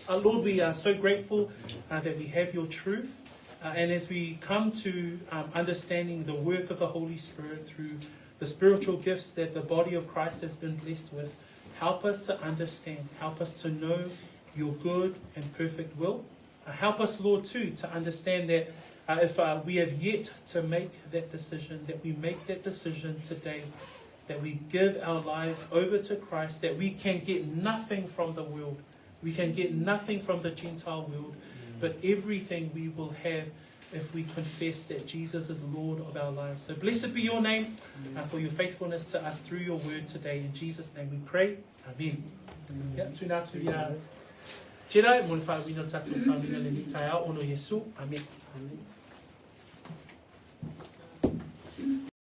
Uh, Lord, we are so grateful uh, that we have your truth. Uh, and as we come to um, understanding the work of the Holy Spirit through the spiritual gifts that the body of Christ has been blessed with, help us to understand, help us to know your good and perfect will. Uh, help us, Lord, too, to understand that uh, if uh, we have yet to make that decision, that we make that decision today, that we give our lives over to Christ, that we can get nothing from the world. We can get nothing from the Gentile world, but everything we will have if we confess that Jesus is Lord of our lives. So blessed be your name uh, for your faithfulness to us through your word today. In Jesus' name we pray. Amen. Yeah, tuna tu ia Jedi, mo le whaawina tatou samina le ni taeao ono Yesu. Amen. Amen.